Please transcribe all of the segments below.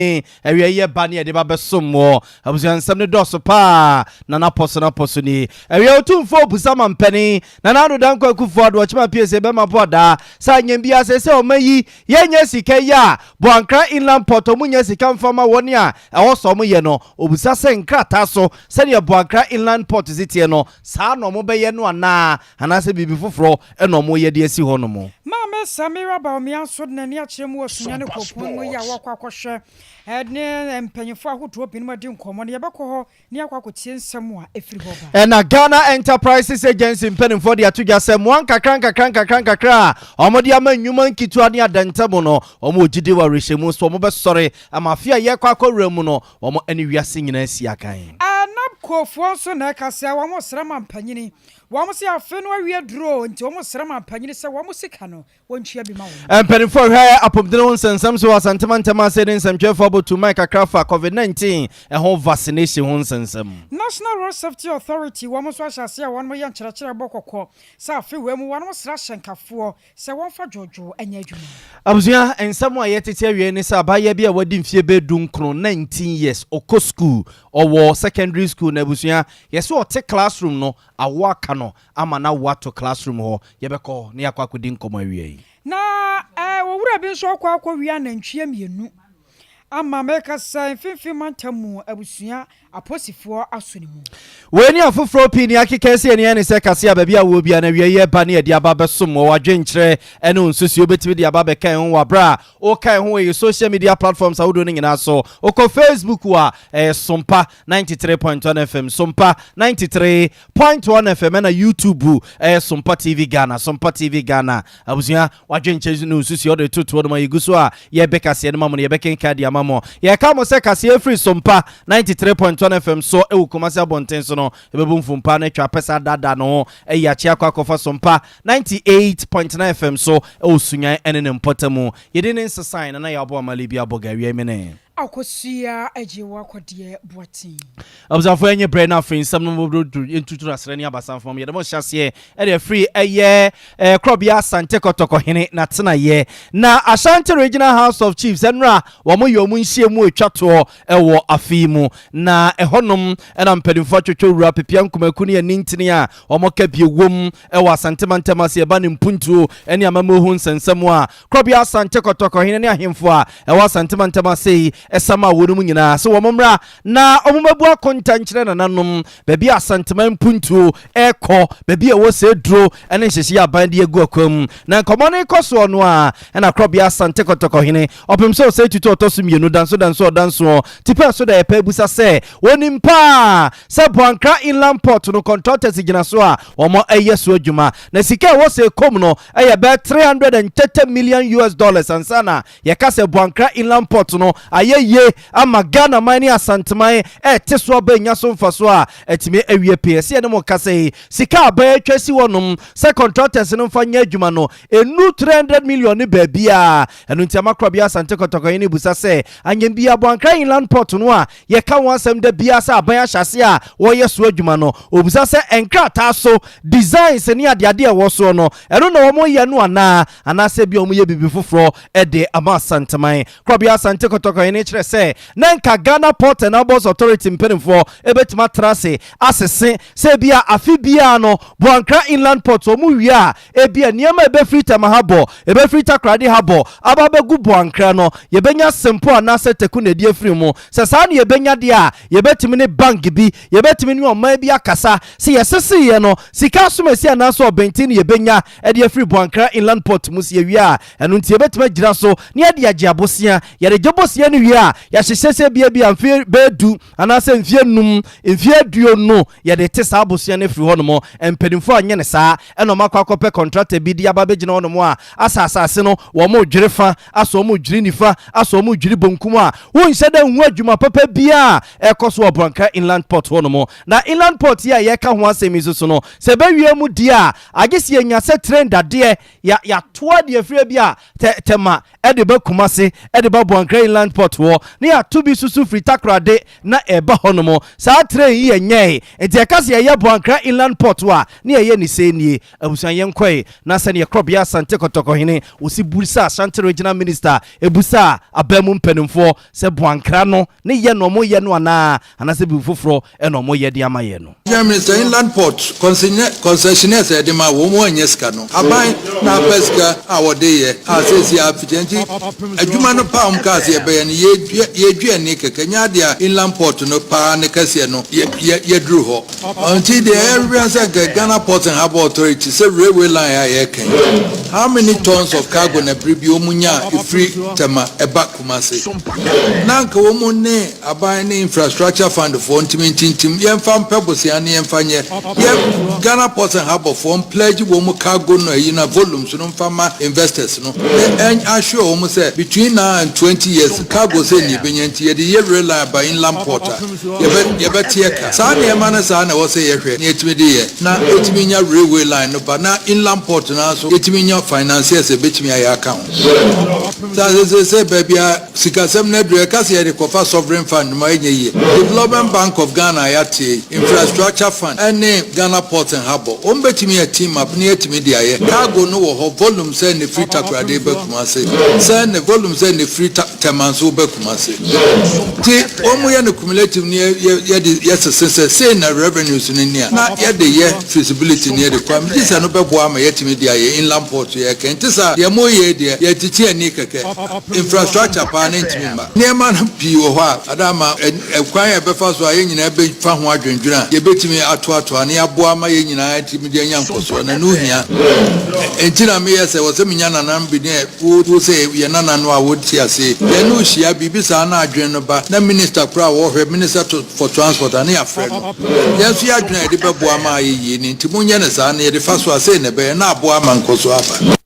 Awia yi ɛba ne yɛde ba bɛsom wɔ abusua nsɛm no dɔɔso paa na n'apɔ so n'apɔ so nie. Awia Otumfoɔ Obusa Mampanin Nana Addo Dankwa Akufo Addo Ɔkyema Piesie bɛma bo adaa sɛ anyɛ biara sɛ sɛ ɔma yi yɛnyɛ sika yi a Boankra Inland Port ɔmo nya sika mfa ma wɔn a ɛwɔ sɛ ɔmo yɛ no. Obusa sɛ nkrataa so sɛdeɛ Boankra Inland Port si teɛ no, saa na ɔmo bɛyɛ no anaa, anaasɛ biribi foforɔ ɛna ɔmo yɛ de asi hɔ nom. Maame Samira Bawumia nso de n'ani akyerɛ mu wɔ Sunyani kuropɔn mu yi a wɔakɔ akɔhwɛ ne mpanyinfoɔ ahodoɔ binom adi nkɔmmɔ no. Yɛbɛkɔ hɔ ne akɔ akɔtie nsɛm a ɛfiri hɔ ba. Ɛna Ghana Enterprises Agency mpanimfoɔ de ato dwa sɛ mmoa nkakra nkakra nkakra nkakra a wɔde ama nnwuma nketewa ne adantam no, wɔn wɔ gyidi wɔ awerɛhyɛmu so wɔn bɛsɔre ama afe a yɛkɔ akɔwura mu no, wɔn ne wiase nyinaa si akan. NABCOfoɔ nso na ɛka sɛ wɔn srɛ ma mpanyini wɔn sɛ afe no awie duro nti wɔn srɛ ma mpanyini sɛ wɔn sika no wɔntua bi ma wɔn. Mpanimfoɔ hwɛ apɔmuden ho nsɛnsɛm so wɔ Asantema ntɛm ase ne nsɛmtwerɛfoɔ abɔtu man kakra fa COVID-19 ɛho vaccination ho nsɛnsɛm. National Road Safety Authority wɔn nso ahyɛ ase a wɔn yɛ nkyerɛkyerɛ bɔ kɔkɔ sɛ afe wei mu wɔn sra hyɛnkafoɔ sɛ wɔmfa dwoodwoo nyɛ adwuma. Abusua, nsɛm a yɛtete awie ne sɛ abaayewa bi a wadi mfie bɛyɛ 19, 19 years, ɔkɔ school, ɔwɔ secondary school, na abusua, yɛsɛ ɔte classroom no, awo aka no ama na awo ato classroom hɔ. Yɛbɛkɔ ne yɛakɔ akɔdi nkɔmmɔ awie yi. Na owura bi nso akɔ akɔwia nantwie mmienu ama mɛka sɛ Mfimfini Mantam mu, abusua, aposifoɔ aso ne mu. Wei ne afoforɔ pii ne akeka sɛ ɛne ne sɛ kase a baabi a wɔ bia na awie yɛ ba ne yɛde aba bɛsom wɔ wadwenkyerɛ ne wo nsusuo wobɛtumi de aba bɛka ho wɔ aberɛ a woka ho wɔ yɛ social media platforms ahodoɔ no nyinaa so. Wokɔ Facebook a, ɛyɛ Sompa 93.1 FM, Sompa 93.1 FM, ɛna YouTube ɛyɛ Sompa TV Ghana, Sompa TV Ghana. Abusua, wadwenkyerɛ ne nsusuo ɔde totoɔ no ma yɛgu so a yɛbɛ kaseɛ no ma mo no, yɛbɛkenka de ama mo. Yɛka mo sɛ kaseɛ firi Sompa 93.1 FM so ɛwɔ Kumase abɔnten so no, ɛbɛbu mfompa no atwa pɛ saa daadaa no ho ɛyi akye akɔ akɔfa Sompa 98.9 FM so ɛwɔ Sunyan ɛne ne mpɔta mu. Yɛde ne nsesan na yɛabɔ amale bi abɔ gawia mene. Akosua agye wɔ akɔdeɛ Boaten. Abusuafoɔ, ɛnyɛ berɛ no afei nsɛm no mɔbɛduru yɛntuturu asrɛ ne abasamfam. Yɛde mo hyɛ aseɛ ɛde afiri ɛyɛ Korɔbea Asante Kɔtɔkɔhene n'atenayɛ na Ashanti Regional House of Chiefs ɛnora wɔn yɛ wɔn nhyia mu atwa toɔ ɛwɔ afe yi mu, na ɛhɔnom ɛna mpanimfoɔ atwitwa wura Pepia Nkumaku ne ani ntini a wɔn ka bie wom ɛwɔ Asante mantam ase ɛba ne mpuntuo ɛne amammuo ho nsɛnsɛm a Korɔbea Asante Kɔtɔkɔhene ne ahemfo a ɛwɔ Asante mantam ase yi ɛsam a wɔn mu nyinaa sɛ wɔn mmra na wɔn mmɛbu akonta nkyerɛ nananom baabi a Asanteman mpuntuo ɛrekɔ, baabi a ɛwɔ sɛ duro ɛne nhyehyɛ aban de agu akwan mu. Na nkɔmmɔ no rekɔ soɔ no a, ɛna Korɔbea Asante Kɔtɔkɔhene ɔpem sɛ ɔsɛ tutu ɔtɔ so mmienu danso danso ɔdansoɔ tipɛ so da yɛpɛ abusa sɛ wɔnim paa sɛ Boankra Inland Port no contractors gyina so a wɔn ɛyɛ so adwuma, na sika a ɛwɔ sɛ ɛkɔm no ɛyɛ bɛɛ 330 million US dollars ansa na yɛka sɛ Boankra Inland Port no ayɛ yie ama Ghana man ne Asanteman ɛte so aba nya so mfa so a ɛtumi awie pii. Ɛsɛ yɛne mo kasa yi, sika a bɛyɛ atwa si hɔnom sɛ contractors no mfa nyɛ adwuma no ɛnu 300 million ne baabiaa. Ɛno nti amakorabea Asante Kɔtɔkɔhene busa sɛ anyɛ bia Boankra Inland Port no a yɛka ho asɛm da biara sɛ aban ahyɛ ase a wɔyɛ so adwuma no, obisa sɛ nkrataa so designs ne adeade a ɛwɔ soɔ no, ɛno na wɔn yɛ no anaa, anaasɛ bi a wɔn yɛ biribi foforɔ ɛde ama Asanteman. Korɔbea Asante Kɔtɔkɔhene kyerɛ sɛ na nka Ghana Port and Harbours Authority mpanimfoɔ ɛbɛtumi atena ase asese sɛ ebi a afe biara no Boankra Inland Port wɔn wie a, ebi a nneɛma a ɛbɛfiri Tema ha bɔ, ɛbɛfiri Takoradi ha bɔ aba abɛgu Boankra no, yɛbɛnya Sempo anaasɛ Teku na ɛde afiri mu. Sɛ saa ne yɛbɛnya deɛ a, yɛbɛtumi ne bank bi, yɛbɛtumi ne ɔman bi akasa sɛ yɛseseeɛ no sika asomasi anaasɛ ɔbɛnten ne yɛbɛnya ɛde afiri Boankra Inland Port mu si yɛwie a, ɛno nti yɛbɛtumi agyina so ne yɛde agye abosea. Yɛde gye bosea no wie a, yɛahyehyɛ sɛ bia bi a mfeɛ bɛyɛ 10 anaasɛ mfeɛ 5, mfeɛ 20 yɛde te saa abosea no afiri hɔ nom. Mpanimfoɔ anyɛ ne saa, ɛna ɔmo akɔ akɔpɛ contractor bi de aba bɛgyina hɔ nom a asa asase no wɔn dwire fa asɔ, wɔn dwiri nifa asɔ, wɔn dwiri bonkum a wonhyɛ dɛ nhu adwuma papa biara ɛkɔ so wɔ Boankra Inland Port hɔ nom. Na inland port yi a yɛka ho asɛm yi soso no, sɛ ɛbɛwie mu deɛ a, agye sɛ yɛnya sɛ train dadeɛ yɛatoa deɛ firi bi a Tema. de ba Kumase de ba Boankra Inland Port hɔ, na yɛato bi nso so firi Takorade na ɛreba hɔnom. Saa train yi yɛnyɛe, nti yɛka sɛ yɛyɛ Boankra Inland Port a, na yɛyɛ ne sei nie. Abusua yɛnkɔe na sɛdeɛ Korɔbea Asante Kɔtɔkɔhene ɔsi busaa Ashanti Regional Minister busaa aban mu mpanimfoɔ sɛ Boankra no ne yɛ na wɔyɛ no anaa anaasɛ biribi foforɔ na wɔyɛ de ama yɛn no. Regional Minister, Inland Port concessionaires a yɛde ma wɔn, wɔn annya sika no. Aban na apɛ sika a wɔde yɛ a seesei afiti nti adwuma no paa a wɔn kaa sɛ yɛbɛyɛ no yɛredua yɛredua ani kɛkɛ nyɛ adeɛ a Inland Port no paa ne kɛseɛ no yɛ yɛ yɛduru hɔ. Nti deɛ yɛhwehwɛ ne sɛ nka Ghana Ports and Harbour Authority sɛ railway line a yɛreka yi how many tons of cargo na bere bi wɔn nya a ɛfiri Tema ɛba Kumasi na anka wɔn ne Aban ne Infrastructure Fund foɔ ntumi ntintim yɛnfa mpɛ bosea ne yɛnfa nyɛ yɛ Ghana Ports and Harbour foɔ mpledge wɔn cargo no ayi no volumes no nfa ma investors no na ɛn assure wɔn sɛ between now and 20 years cargo sei na yɛbɛnya nti yɛde yɛ rail line aba inland port a yɛbɛ yɛbɛteɛ ka. Saa nneɛma no saa na ɛwɔ sɛ yɛhwɛ na yɛtumi de yɛ na yɛtumi nya railway line no ba na inland port no ara nso yɛtumi nya financiers a ɛbɛtumi ayɛ aka ho. Saa seesei baabi a Sikasɛm no aduru, ɛka sɛ yɛde kɔfa Sovereign Fund no mu a, ɛnyɛ yie. Development Bank of Ghana a yɛate yi, Infrastructure Fund ne Ghana Ports and Harbour, wɔn bɛtumi a team up na yɛatumi de ayɛ. Cargo no wɔ hɔ, volume sɛn na ɛfiri Takoradi reba Kumasi, sɛn na volume sɛn na ɛfiri Tema nso reba Kumasi. Nti wɔn yɛ no cumulative na yɛde yɛsese sɛ sei na revenues no ni a, na yɛde yɛ feasibility na yɛde kɔ a, megye sɛ ɛno bɛboa ama yɛatumi de ayɛ inland port yɛka. Nti saa deɛ moreyɛ yi deɛ, yɛretete ani kɛkɛ. Infrastructure paa no ntumi mma. Nneɛma no pii wɔ hɔ a ada ama kwan a yɛbɛfa so a yɛn nyinaa bɛfa ho adwendwene a yɛbɛtumi atoatoa na yɛaboa ama yɛn nyinaa atumi de anya nkɔsoɔ no, ɛno hia. Enti na meyɛ sɛ ɛwɔ sɛ menya nananom bi ne wo sɛ yɛn nananom a wɔte ase yi, yɛne wo hyia biribi saa na adwene no ba na minister koraa a wɔhwɛ, minister for transport a na yɛafrɛ no. Yɛn nso yɛn adwene a yɛde bɛboa ama ayɛ yie ni, nti monyɛ no saa na yɛde fa so a sei na ɛbɛyɛ na aboa ama nkɔsoɔ aba.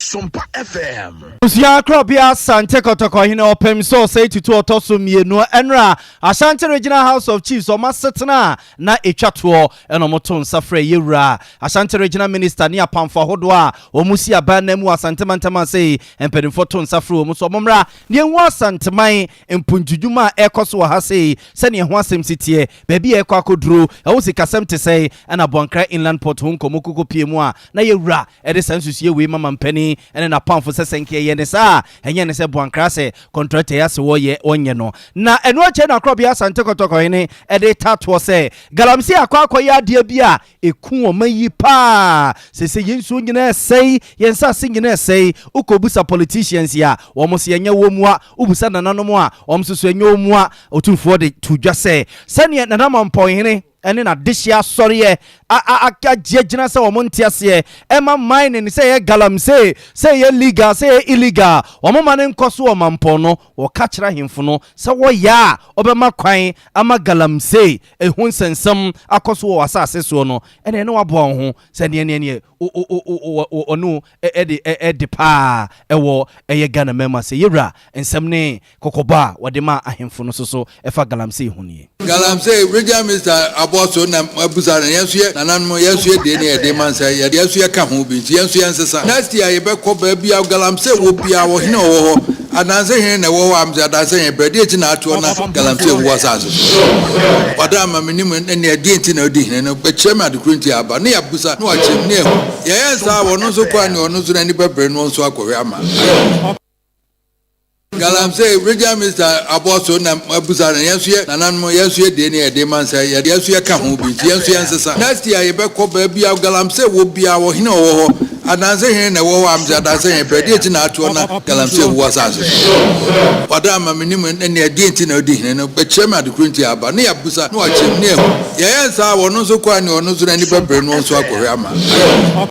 Sompa FM. Abusua Korɔbea Asante Kɔtɔkɔ Hene Ɔpem sɛ ɔsɛe tutu ɔtɔ so mmienu ɛnora Ashanti Regional House of Chiefs ɔmo asetena a na ɛtwa toɔ ɛna ɔmo to nsa frɛ Yɛwura Ashanti Regional Minister ne apamfo ahodoɔ a ɔmo si aban nan mu wɔ Asante mantam ase yi mpanimfoɔ to nsa frɛ ɔmo sɛ ɔmo mmra na yɛnhu Asanteman mpuntudwuma a ɛrekɔ so wɔ ha sei sɛdeɛ ɛho asɛm si teɛ baabi a ɛrekɔ akɔduro ɛho sikasɛm te sɛn ɛna Boankra Inland Port ho nkɔmmɔ koko pie mu a na Yɛwura de saa nsusuiɛ wei ma mampanin ne n'apamfo sɛ sɛ nka yɛyɛ no saa a, ɛnyɛ ne sɛ Boankra sɛ kɔntrata yi ase wɔyɛ wɔnyɛ no. Na ɛno akyire na Korɔbea Asante Kɔtɔkɔhene de ta toɔ sɛ Galamsey akɔ akɔyɛ adeɛ bi a ɛku ɔman yi paa. Seesei yɛn nsuo nyinaa resɛe, yɛn nsase nyinaa resɛe. Wokɔbisa politicians a, wɔn se ɛnyɛ wɔn mua. Wobisa nananom a, wɔn nso so ɛnyɛ wɔn mua. Otumfoɔ de to dwa sɛ sɛdeɛ Nana Mampɔnhene ne n'adehyeɛ asɔreɛ agye agyina sɛ wɔn nte aseɛ ɛma mining sɛ ɛyɛ galamsey, sɛ ɛyɛ legal, sɛ ɛyɛ illegal, wɔn ma no nkɔ so wɔ mampɔn no, wɔka kyerɛ ahemfo no sɛ wɔyɛ a wɔbɛma kwan ama galamsey ho nsɛnsɛm akɔ so wɔ w'asase soɔ no, ɛneɛ na waboa wo ho sɛ neɛ neɛ neɛ ɔne wo ɛde ɛde paa ɛwɔ ɛyɛ Ghana man mu ase. Yɛwura nsɛm ne Kɔkɔbɔ a wɔde maa ahemfo no nso so fa galamsey ho nie. Galamsey, Regional Minister aboa so na abusa no, yɛn nso yɛ nananom, yɛn nso yɛ deɛ ne yɛde ma nsɛ, yɛn nso yɛka ho bi, nti yɛn nso yɛnsesa. Next year yɛbɛkɔ baabi a galamsey wɔ biara, ɔhene a ɔwɔ hɔ, adanse hene na ɛwɔ hɔ a, mesɛ adanse hene brɛ, deɛ nti na atoɔ na galamsey wɔ asase so? Wada ama menim ɛnneɛ deɛ nti na ɔdi hene no, bɛkyerɛ me adekoro nti a aba, na yɛabusa na wakyerɛ mu na yɛahu. Yɛyɛ saa a, ɔno nso kɔ a, nea ɔno nso n'ani bɛbere no nso akɔhwɛ ama ayɛ. Galamsey, Regional Minister aboa so na abusa no, yɛn nso yɛ nananom, yɛn nso yɛ deɛ ne yɛde ma nsɛ, yɛn nso yɛka ho bi, nti yɛn nso yɛnsesa. Next year yɛbɛkɔ baabi a galamsey wɔ biara, ɔhene a ɔwɔ hɔ, adanse hene na ɛwɔ hɔ a, mesɛ adanse hene brɛ, deɛ nti na atoɔ na galamsey wɔ asase so? Wada ama menim ɛnneɛ deɛ nti na ɔdi hene no, bɛkyerɛ me adekoro nti a aba, na yɛabusa na wakyerɛ mu na yɛahu. Yɛyɛ saa a, ɔno nso kɔ a, nea ɔno nso n'ani bɛbere no nso akɔhwɛ ama ayɛ.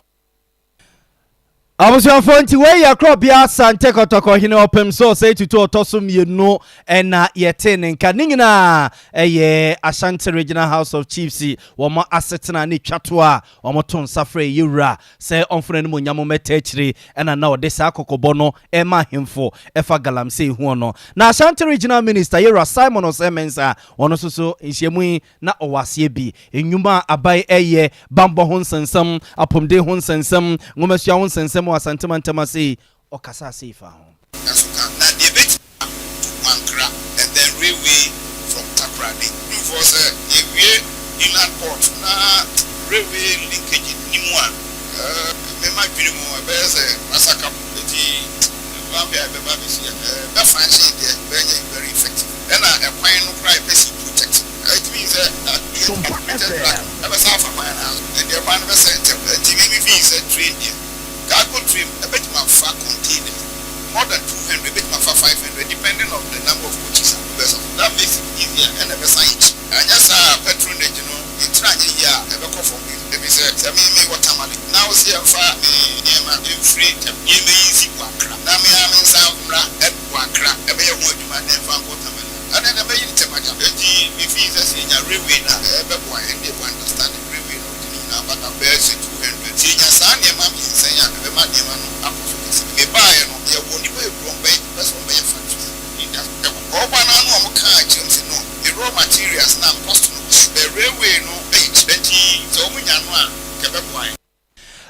Abusuafoɔ nti wei yɛ Korɔbea Asante Kɔtɔkɔ hene ɔpem so ɔsɛe tutu ɔtɔ so mmienu ɛna yɛtee ne nka. Ne nyinaa ɛyɛ Ashanti Regional House of Chiefs wɔn asetena ne twatoɔ a wɔn to nsa frɛ yɛwura sɛ ɔmfa n'animuonyam mmɛta akyire ɛna na ɔde saa kɔkɔbɔ no ɛma ahemfo ɛfa galamsey hoɔ no. Na Ashanti Regional Minister yɛwura Simon Osei Mensah ɔno nso so nhyiamu yi na ɔwɔ aseɛ bi. Nnwuma a aban reyɛ, bammɔ ho nsɛnsɛm, apɔmuden ho nsɛnsɛm, nwomasua ho nsɛnsɛm wɔ Asante mantam ase yi, ɔkasaa sei faa ho. Nso ka na deɛ ɛbɛtumi to Boankra and then railway from Takoradi. Tumfoɔ sɛ yɛwie inland port na railway linkage nni mu a, me m'adwene mu ɛbɛyɛ sɛ masaka nti wanhwɛ a ɛbɛba abɛsi a ɛbɛ function deɛ ɛbɛnyɛ very effective. Ɛna ɛkwan no koraa yɛpɛ sɛ protect it means sɛ Sompa aggregated truck FM. ɛbɛsan afa kwan no ara so ɛnti ɛkwan no bɛsɛe ntɛm. Ɛnti me me feel sɛ train deɛ cargo train ɛbɛtumi afa containers more than 200, ɛbɛtumi afa 500, depending on the number of coaches a wobɛsa so. That makes it easier ɛna ɛbɛsan yɛ cheap. Anyɛ saa a, patronage no yɛtiri anyɛ yie a, ɛbɛkɔ fam bio, ɛfiri sɛ sɛ me mewɔ Tamale na wo se yɛmfa me nneɛma mfiri Tam yɛmmɛyi nsi Boankra na me ara mensan mmra Boankra ɛbɛyɛ ho adwuma na ɛmfa nkɔ Tamale a, ɛnneɛ deɛ mɛyi no ntɛm agya. Enti me feel sɛ sɛ yɛnya railway no a, ɛbɛboa yɛn. Ɛndeɛ we understand railway no wode ne nyinaa ba down bɛyɛ sɛ 200. Sɛ yɛnya saa nneɛma mmiɛnsa yi a, ɛbɛma nneɛma no akɔ so kɛse. Mebaeɛ no, yɛwɔ nnipa bebree a wɔbɛyɛ pɛ sɛ wɔbɛyɛ factories industry wɔ hɔ. Ɔba no ara na wɔkaa kyerɛ me sɛ no, me raw materials no a cost no wɔ soro, the railway no yɛ cheap, enti sɛ wɔnya no a, nka ɛbɛboa yɛn.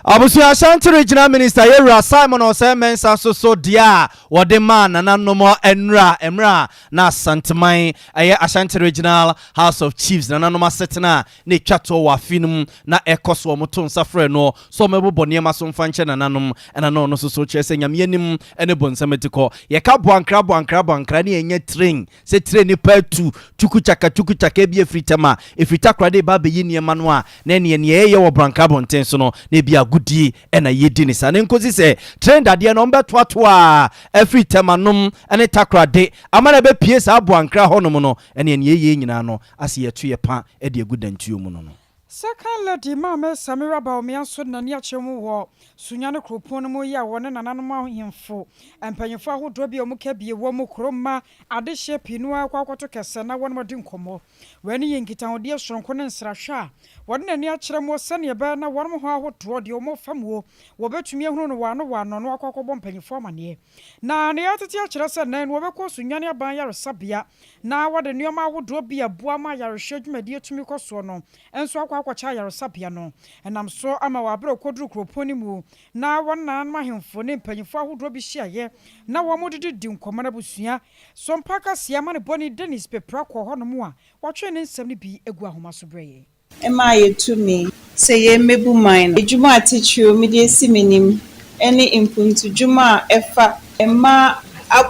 Abusua Ashanti Regional Minister Yɛwura Simon Osei Mensah nso so deɛ a wɔde maa nananom nnura mmerɛ a na Asanteman ɛyɛ Ashanti Regional House of Chiefs nananom asetena a na ɛtwa toɔ wɔ afe no mu na ɛkɔ so wɔto nsa frɛ noɔ sɛ ɔmmɛbobɔ nneɛma so mfa nkyɛ nananom ɛna na ɔno nso so kyerɛ sɛ Nyame anim ne bonsam atikɔ yɛka boankra boankra boankra ne yɛnyɛ train sɛ tire nipa atu tukukyaka tukukyaka ebi efiri Tema efiri Takoradi reba abɛyi nneɛma no a na ɛneɛ neɛ yɛyɛ wɔ Branka abɔnten so no na ebi agodie ɛna yɛdi ne saa na nkosi sɛ train dadeɛ no wɔbɛtoatoa afiri Tema nom ne Takoradi ama no abɛpue saa Boankra hɔ nom no ɛneɛ neɛ yɛyɛ nyinaa no ase yɛto yɛ pa de agu dantuo mu no no. Second Lady Maame Samira Bawumia nso de n'ani akyerɛ mu wɔ Sunyani kuropɔn no mu yi a wɔne nananom ahemfo, mpanyimfo ahodoɔ bi a wɔka bie wɔ mu, kuro mma, adehyeɛ pii no ara kɔ akɔto kɛsɛ na wɔnom adi nkɔmmɔ. Wei ne yɛ nkitahodie soronko ne nsrahwɛ a wɔde n'ani akyerɛ mu sɛdeɛ ɛbɛyɛ na wɔnom ho ahodoɔ deɛ wɔfa muo wɔbɛtumi ahunu no wɔano wɔano na wɔakɔ akɔbɔ mpanyimfoɔ amaneɛ. Na nea yɛatete akyerɛ sɛ nnɛ no wɔbɛkɔ Sunyani Aban Ayaresabea na wɔde nneɛma ahodoɔ bi a ɛboa ma ayarehwɛ dwumadie tumi kɔ soɔ no nso akɔ akɔkyɛ ayaresabea no. Ɛnam so ama wɔ aberɛ a wɔkɔduru kuropɔn no mu na wɔne nananom ahemfo ne mpanyimfoɔ ahodoɔ bi hyiaeɛ na wɔdidi di nkɔmmɔ no abusua so mpa kaseɛ amanebɔni Dennis Pepra kɔɔ hɔnom a wɔtwee ne nsɛm no bi gu ahoma so brɛɛ yɛn. Ɛmaa yɛ tumi sɛ yɛmmɛbu man no. Adwuma a titiriw mede asi m'anim ne mpuntudwuma a ɛfa mmaa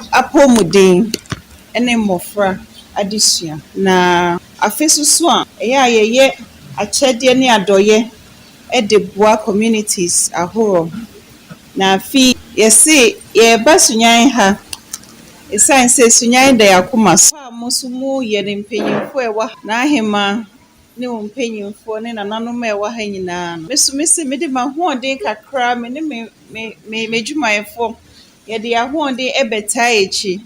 apɔwmuden ne mmofra adesua. Na afe so so a, ɛyɛ a yɛyɛ akyɛdeɛ ne adɔyɛ de boa communities ahorow. Na afe yi, yɛse yɛreba Sunyani ha esiane sɛ Sunyani da yɛn akoma so. A mo nso moyɛ no mpanyimfo a ɛwɔ ha, n'ahemaa ne wo mpanyimfoɔ ne nananom a ɛwɔ ha nyinaa no, me nso mese mede m'ahoɔden kakra, me ne me me me m'adwumayɛfoɔ, yɛde yɛn ahoɔden bɛtaa akyi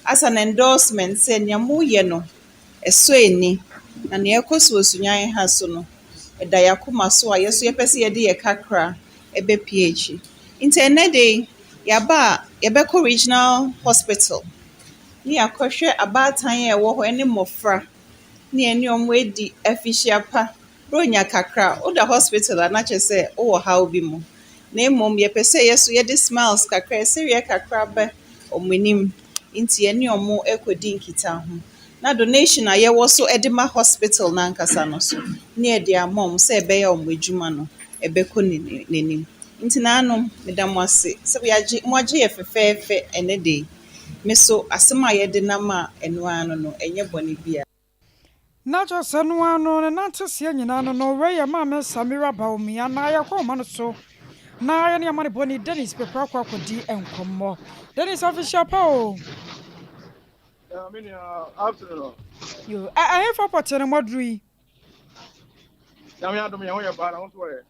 as an endorsement sɛ nea moyɛ no, ɛsɔ ani, na nea ɛrekɔ so wɔ Sunyani ha so no, ɛda yɛn akoma so a yɛn nso yɛpɛ sɛ yɛde yɛn kakra bɛpue akyi. Nti ɛnnɛ de yi, yɛaba a yɛbɛkɔ Regional Hospital ne yɛakɔhwɛ abaatan a ɛwɔ hɔ ne mmɔfra ne yɛne wɔn adi afihyia pa. Buronya kakra, woda hospital a na kyerɛ sɛ wowɔ haw bi mu. Na mmom yɛpɛ sɛ yɛn nso yɛde smiles kakra, sereɛ kakra ba wɔn anim. Nti yɛne wɔn rekɔdi nkitaho. Na donation a yɛwɔ so de ma hospital no ankasa no so, ne yɛde ama wɔn sɛ ɛbɛyɛ a wɔn adwuma no ɛbɛkɔ n'anim. Nti naanom, meda mo ase sɛ yɛagye moagye yɛ fɛfɛɛfɛ ɛnnɛ da yi. Me so asɛm a yɛde nam a ɛno ara no no, ɛnyɛ bɔne biara. Na kyerɛ sɛ no ara no ne nanteseɛ nyinaa no no wei yɛ Maame Samira Bawumia na yɛkɔ ɔma no so na yɛne amanebɔni Dennis Pepra akɔ akɔdi nkɔmmɔ. Dennis, afehyia pa o. Yeah, me nua, afternoon no. Yo, ɛhefa pɔtee na moaduru yi? Nyame adom yɛn ho yɛ paa na wo nso wɔyɛ.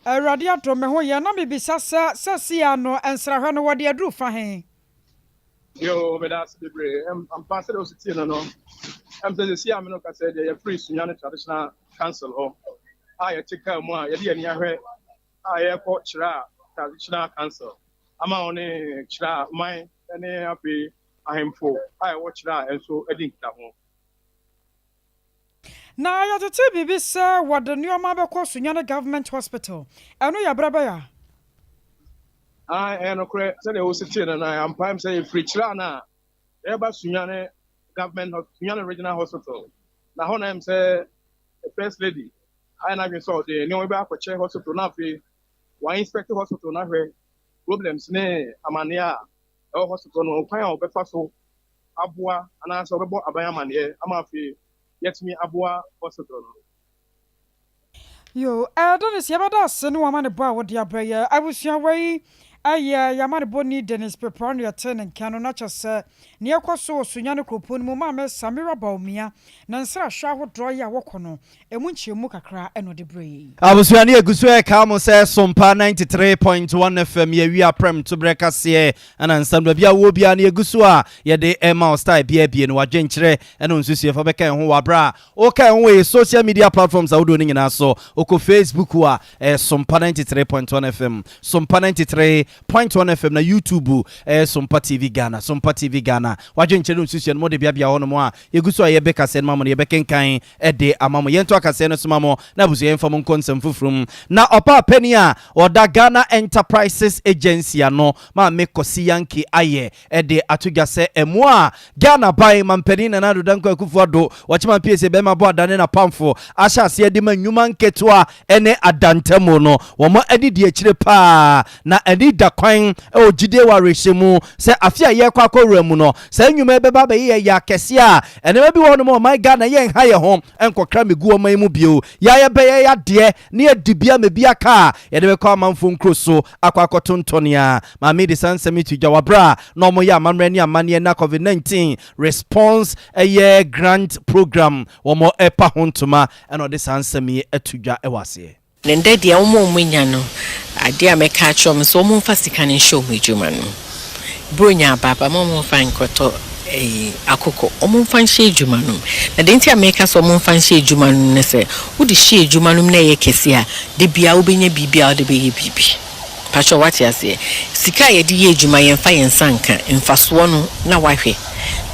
Awurade adom me ho yɛ na mebisa sɛ sɛsia no nsrahwɛ no wɔde aduru fa he? Yo, meda ase bebree. Ampa sɛdeɛ wosi tie no no, ɛm sɛ sɛsi a me no kasa deɛ yɛfiri Sunyani Traditional Council hɔ a yɛte kaa mu a yɛde yɛn ani ahwɛ a yɛrekɔ Kyerɛ Traditional Council ama wɔn ne Kyerɛ man ne afei ahemfo a ɛwɔ Kyerɛ nso adi nkitaho. Na yɛtete biribi sɛ wɔde nneɛma bɛkɔ Sunyani Government Hospital. Ɛno yɛ berɛ bɛyɛ a? Ah, ɛyɛ nokorɛ sɛdeɛ wosi tee no na ampa m sɛ yɛfiri kyerɛ no a yɛba Sunyani Government, Sunyani Regional Hospital, na hɔ na ɛm sɛ First Lady ayɛ n'adwene sɛ ɔde nneɛma bi akɔkyɛ hospital, na afei wɔn inspect hospital na ahwɛ problems ne amanneɛ a ɛwɔ hospital no, kwan a wɔbɛfa so aboa anaasɛ wɔbɛbɔ aban amanneɛ ama afei yɛtumi aboa hospital no. Yo, Dennis, yɛbɛda ase ne wama ne bɔ a wode abrɛ yɛ. Abusua yi, ɛyɛ yɛama ne bɔ ni Dennis Pepra no, yɛte ne nka no na kyɛ sɛ neɛ ɛkɔ so wɔ Sunyani kuropɔn no mu, Maame Samira Bawumia na nsrahwɛ ahodoɔ yi a wɔkɔ no ɛmu nkyerɛmu kakra ɛna ɔde brɛ yi. Abusua ne yɛgu so ɛka mo sɛ Sompa 93.1 FM, yɛwi aprɛm toberɛ kaseɛ ɛna nsɛm baabi a wɔ biara no yɛgu so a yɛde ɛma wo style bia bie no, wadwenkyerɛ ɛne nsusuɛ fa bɛka ɛho wɔ aberɛ a woka ɛho wɔ yɛ social media platforms ahodoɔ no nyinaa so. Wokɔ Facebook a, ɛyɛ Sompa 93.1 FM, Sompa 93.1 FM, na YouTube ɛyɛ Sompa TV Ghana, Sompa TV Ghana. Wadwenkyerɛ no nsusuɛ no mode beabea hɔ nom a yɛgu so a yɛbɛkaseɛ no ma mo no, yɛbɛkenkan ɛde ama mo. Yɛnto akaseɛ no so ma mo na abusua yɛmfa mo nkɔ nsɛm foforɔ mu. Na ɔpaa pani a ɔda Ghana Enterprises Agency ano, Maame Kɔsi Yankey, ayɛ ɛde ato dwa sɛ ɛmo a Ghana ban mampanin Nana Addo Dankwa Akufo Addo wɔkyema pie sɛ bɛrima bɔ adane napamfo ahyɛ aseɛ de ma nnwuma nketewa ne adantamu no, wɔn ani di akyire paa na ani da kwan ɛwɔ gyidie wɔ awerɛhyɛ mu sɛ afe a yɛrekɔ akɔwura mu no, saa nnwuma yi bɛba abɛyɛ yɛ akɛseɛ a ɛnɛma bi wɔ hɔ nom a ɔman Ghana yɛnha yɛ ho nkɔkra megu ɔman mu bio. Yɛayɛ bɛyɛ yadeɛ ne yɛdi bia ma bi aka a yɛde bɛkɔ amanfo nkuro so akɔ akɔtontɔne a. Maame de saa nsɛm yi to dwa waberɛ a na ɔmoyɛ amammerɛ ne amanneɛ na COVID-19 response ɛyɛ grant program wɔn ɛpa ho ntoma, ɛna ɔde saa nsɛm yi ato dwa ɛwɔ aseɛ. Ne ndɛ deɛ, wɔn a wɔn anya no adeɛ a mɛka akyerɛ wɔn sɛ wɔn mfa sika no nhyɛ wɔn adwuma no. Buronya abaaba ma wɔn mfa nkɔtɔ ɛyi akokɔ, wɔn mfa nhyɛ adwuma no mu. Na deɛ nti a mɛka sɛ wɔn mfa nhyɛ adwuma no mu ne sɛ, wode hyɛ adwuma no mu na ɛyɛ kɛse a, de bia wobɛnya biribi a wode bɛyɛ biribi patwɛ. Wate aseɛ? Sika a yɛde yɛ adwuma, yɛmfa yɛn nsa nka mfasoɔ no na wahwɛ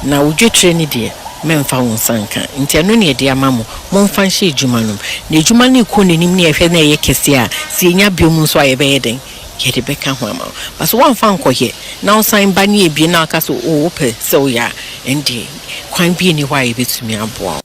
na wodwetire ne deɛ mɛmfa wo nsa nka. Nti ɛno ne yɛde ama mo, momfa nhyɛ adwuma no mu na adwuma no kɔ n'anim ne yɛhwɛ na ɛyɛ kɛse a, sɛ yɛnya biom nso a, yɛbɛyɛ dɛn? Yɛde bɛka ho ama wo. Ba so woamfa nkɔyɛ na wosan ba ne ebie na aka sɛ o wopɛ sɛ woyɛ a, ɛndeɛ kwan bi ni hɔ a yɛbɛtumi aboa wo.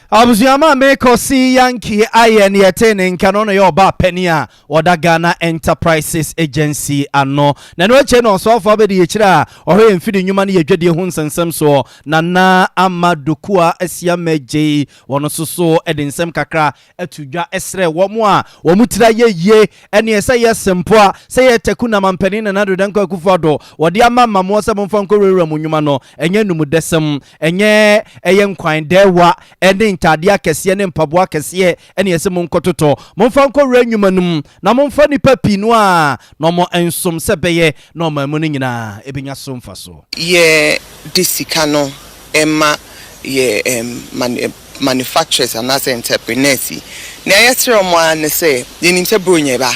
Abusua, Maame Kɔsi Yankey ayɛ ne yɛte ne nka no, ɔno yɛ ɔbaa panin a wɔda Ghana Enterprises Agency ano. Na ɛno akyire no, ɔsɔfoɔ abɛdi akyire a ɔhwɛ yɛn mfidi nnwuma no yɛ dwadie ho nsɛnsɛm soɔ, Nana Ama Dokua Asiama Gyei, wɔn nso so de nsɛm kakra ato dwa ɛsrɛ wɔn a wɔn tiri ayɛ yie ɛneɛ sɛ yɛ sempoa sɛ yɛ taku na mampanin Nana Addo Dankwa Akufo Addo wɔde ama mmamoɔ sɛ momfa nkɔwurawura mu nnwuma no, ɛnyɛ numudɛsɛm, ɛnyɛ ɛyɛ nkwan dɛɛwa ɛne ntaadeɛ akɛseɛ ne mpaboa akɛseɛ ɛne ɛsɛ monkɔtotɔ. Momfa nkɔwura nnwuma no mu na momfa nnipa pii no a na ɔmo nsom sɛ bɛyɛ na ɔman mu no nyinaa ɛbɛnya so mfa so. Yɛ de sika no ɛma yɛ manufacturers anaasɛ entrepreneurs yi, nea yɛsrɛ wɔn ara ne sɛ yɛnim sɛ buronya ɛba,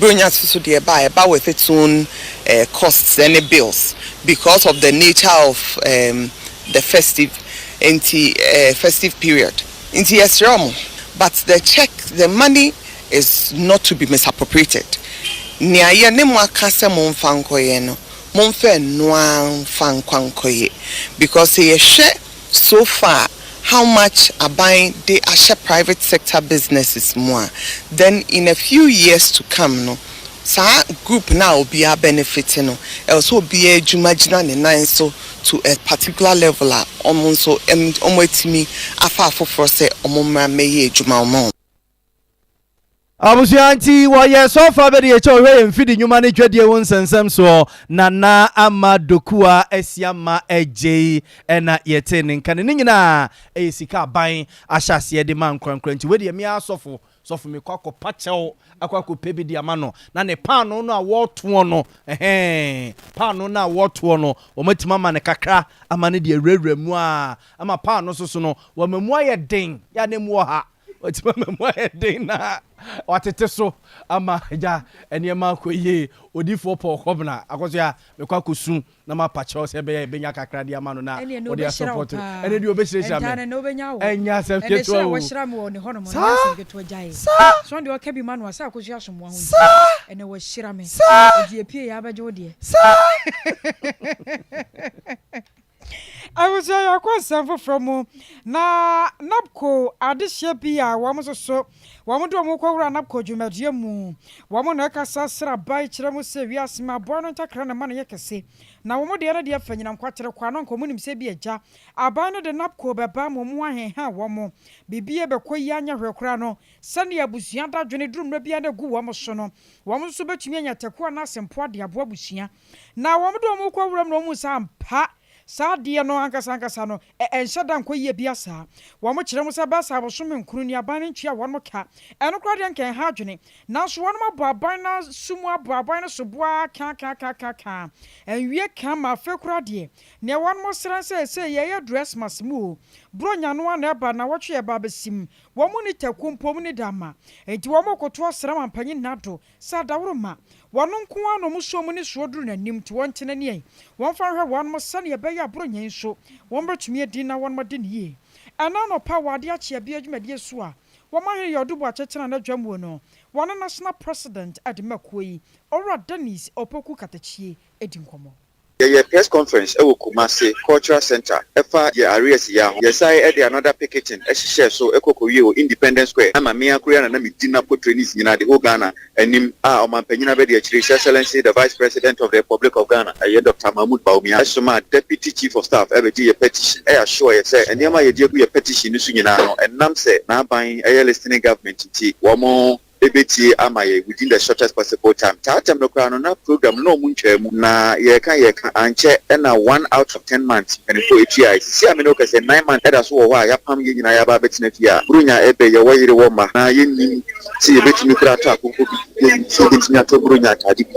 buronya soso deɛ ɛba a, ɛba with its own costs ɛne bills because of the nature of the festive, nti festive period nti yɛsrɛ wɔn. But the check, the money is not to be misappropriated. Nea yɛ ne mo aka sɛ momfa nkɔyɛ no, momfa nnoa mfa nkwa nkɔyɛ, because sɛ yɛhwɛ so far how much aban de ahyɛ private sector businesses mu a, then in a few years to come no, saa group na obiara benefit no, ɛwɔ sɛ obiara adwuma gyina ne nan so to a particular level a ɔmo nso ɔmo atumi afa afoforɔ sɛ ɔmo mmra mmɛyɛ adwuma ɔmo. Abusua, nti wɔyɛ sɔfa bɛde yɛkyɛ ɔhwɛ yɛn mfidi nnwuma ne dwadie ho nsɛnsɛm soɔ, Nana Ama Dokua Asiama Agyei, ɛna yɛte ne nka no. Ne nyinaa ɛyɛ sika aban ahyɛ aseɛ de ma nkorankora. Nti wedeɛ mea sɔfo sɔfo mekɔ akɔpa kyɛw akɔ akɔpɛ bi de ama no na ne paano no a wɔretoɔ no, ɛhɛn, paano no a wɔretoɔ no, wɔmatumi ama no kakra ama no deɛ awurawura mu a ama paano so so no wɔama mu ayɛ den yɛ a na mu wɔ ha. Watumi ama mu ayɛ den na watete so ama agya nneɛma akɔ yie. Odiyifoɔ Paul Kɔbena, Akɔsoa, mekɔ akɔsu na mapa kyɛw sɛ ɛbɛyɛ yɛbɛnya kakra de ama no na Ɛnneɛ na ɔde ɔbɛhyira wo asɔpɔto no. paa. Ɛnneɛ deɛ ɔbɛhyirahyira Ɛntaa me. no na ɔbɛnya wo. Ɛnyɛ asɛm Ɛnna ketewa hyira a o. wahyira me wɔ ne hɔnom no, ɛnyɛ Saa! asɛm ketewa. Gyae. Saa! So ɔno deɛ ɔka bi ma no a, sɛ akosua asomoa ho nti, Saa! ɛnna wahyira me. Saa! Enti yɛpue yɛ a bɛgye wo deɛ. Saa! Abusua yɛkɔ nsɛm foforɔ mu na NABCO adehyeɛ bi a wɔn nso so wɔn de wɔn kɔwura NABCO dwumadie mu wɔn na ɛkasa sraban kyerɛ mu sɛ wiase mu aboa no ntakra na ɛma no yɛ kɛse na wɔn deɛ no deɛ fa nyinam kwatere kwa no anka wɔn nim sɛ bi agya aban no de NABCO bɛba ma wɔn aheha wɔn biribi bɛkɔ yi anyɛ hwee koraa no sɛdeɛ abusua dadwene duru mmerɛ biara na ɛgu wɔn so no wɔn nso bɛtumi anya takuo anaa asɛmpoa de aboa abusua Na wɔde wɔn kɔ wuram na wɔhu sɛ ampa saa adeɛ no ankasa ankasa no, ɛnhyɛ da nkɔ yie biara saa. Wɔkyerɛ mu sɛ ɛbɛyɛ sɛ abosome nkron ni aban no ntua wɔn ka. Ɛno koraa deɛ anka ɛnha adwene. Nanso wɔn abɔ aban no aso mu abɔ aban no soboɔ ara kaakaakaakaakaa. Ɛnwie ka ma afei koraa deɛ, deɛ wɔn srɛ ne sɛ seesei yɛreyɛ aduru Xmas mu o, Buronya no ara na ɛba, nnawɔtwe ɛreba abɛsim. Wɔn nni takuo mpo, wɔn nni damma. Enti wɔrekoto asrɛ Mampanyin Nado Sɛ adaworoma, wɔn nko ara na wɔn so wɔn nnisoɔ duru n'anim, nti wɔntena ni ɛ, wɔmfa nhwɛ wɔn sɛdeɛ ɛbɛyɛ a Buronya yi nso wɔbɛtumi adi na wɔn adi no yie. Ɛnnɛ anɔpa wɔ adeɛ akye abia dwumadie so a wɔn ahene yɛ Ɔdo Boakye tena n'adwammuo no, wɔne National President de ma kuo yi, Owura Dennis Opoku Katakyie di nkɔmmɔ. Yɛyɛ press conference wɔ Kumasi Cultural Centre ɛfa yɛ arrears yi ara ho. Yɛsae de another picketing hyehyɛɛ so kɔ kɔwiee wɔ Independence Square ama me ara koraa na na medi NABCO trainees nyinaa the whole Ghana anim a Ɔmanpanyin Abadiakyiri His Excellency the Vice President of the Republic of Ghana ɛyɛ Doctor Mahmood Bawumia somaa Deputy Chief of Staff bɛgyee yɛ petition assure yɛ sɛ nneɛma a yɛde agu yɛ petition no so nyinaa no ɛnam sɛ n'aban yɛ listening government nti wɔn bɛtie ama yɛn within the shortest possible time. Saa tɛm no koraa no na program no na ɔmo ntwaa mu na yɛreka yɛreka ankyɛ na one out of ten months mpaninfoɔ ɛtuae. Sisi a me ne wo kasa yi nine months ɛda so wɔ hɔ a yɛapam yɛn nyinaa yɛaba abɛtena fie a Buronya ɛbɛ yɛwɔ yere wɔ mma na yɛnnim sɛ yɛbɛtumi koraa atɔ akokɔ bi, yɛnnim sɛ yɛbɛtumi atɔ Buronya ataade bi.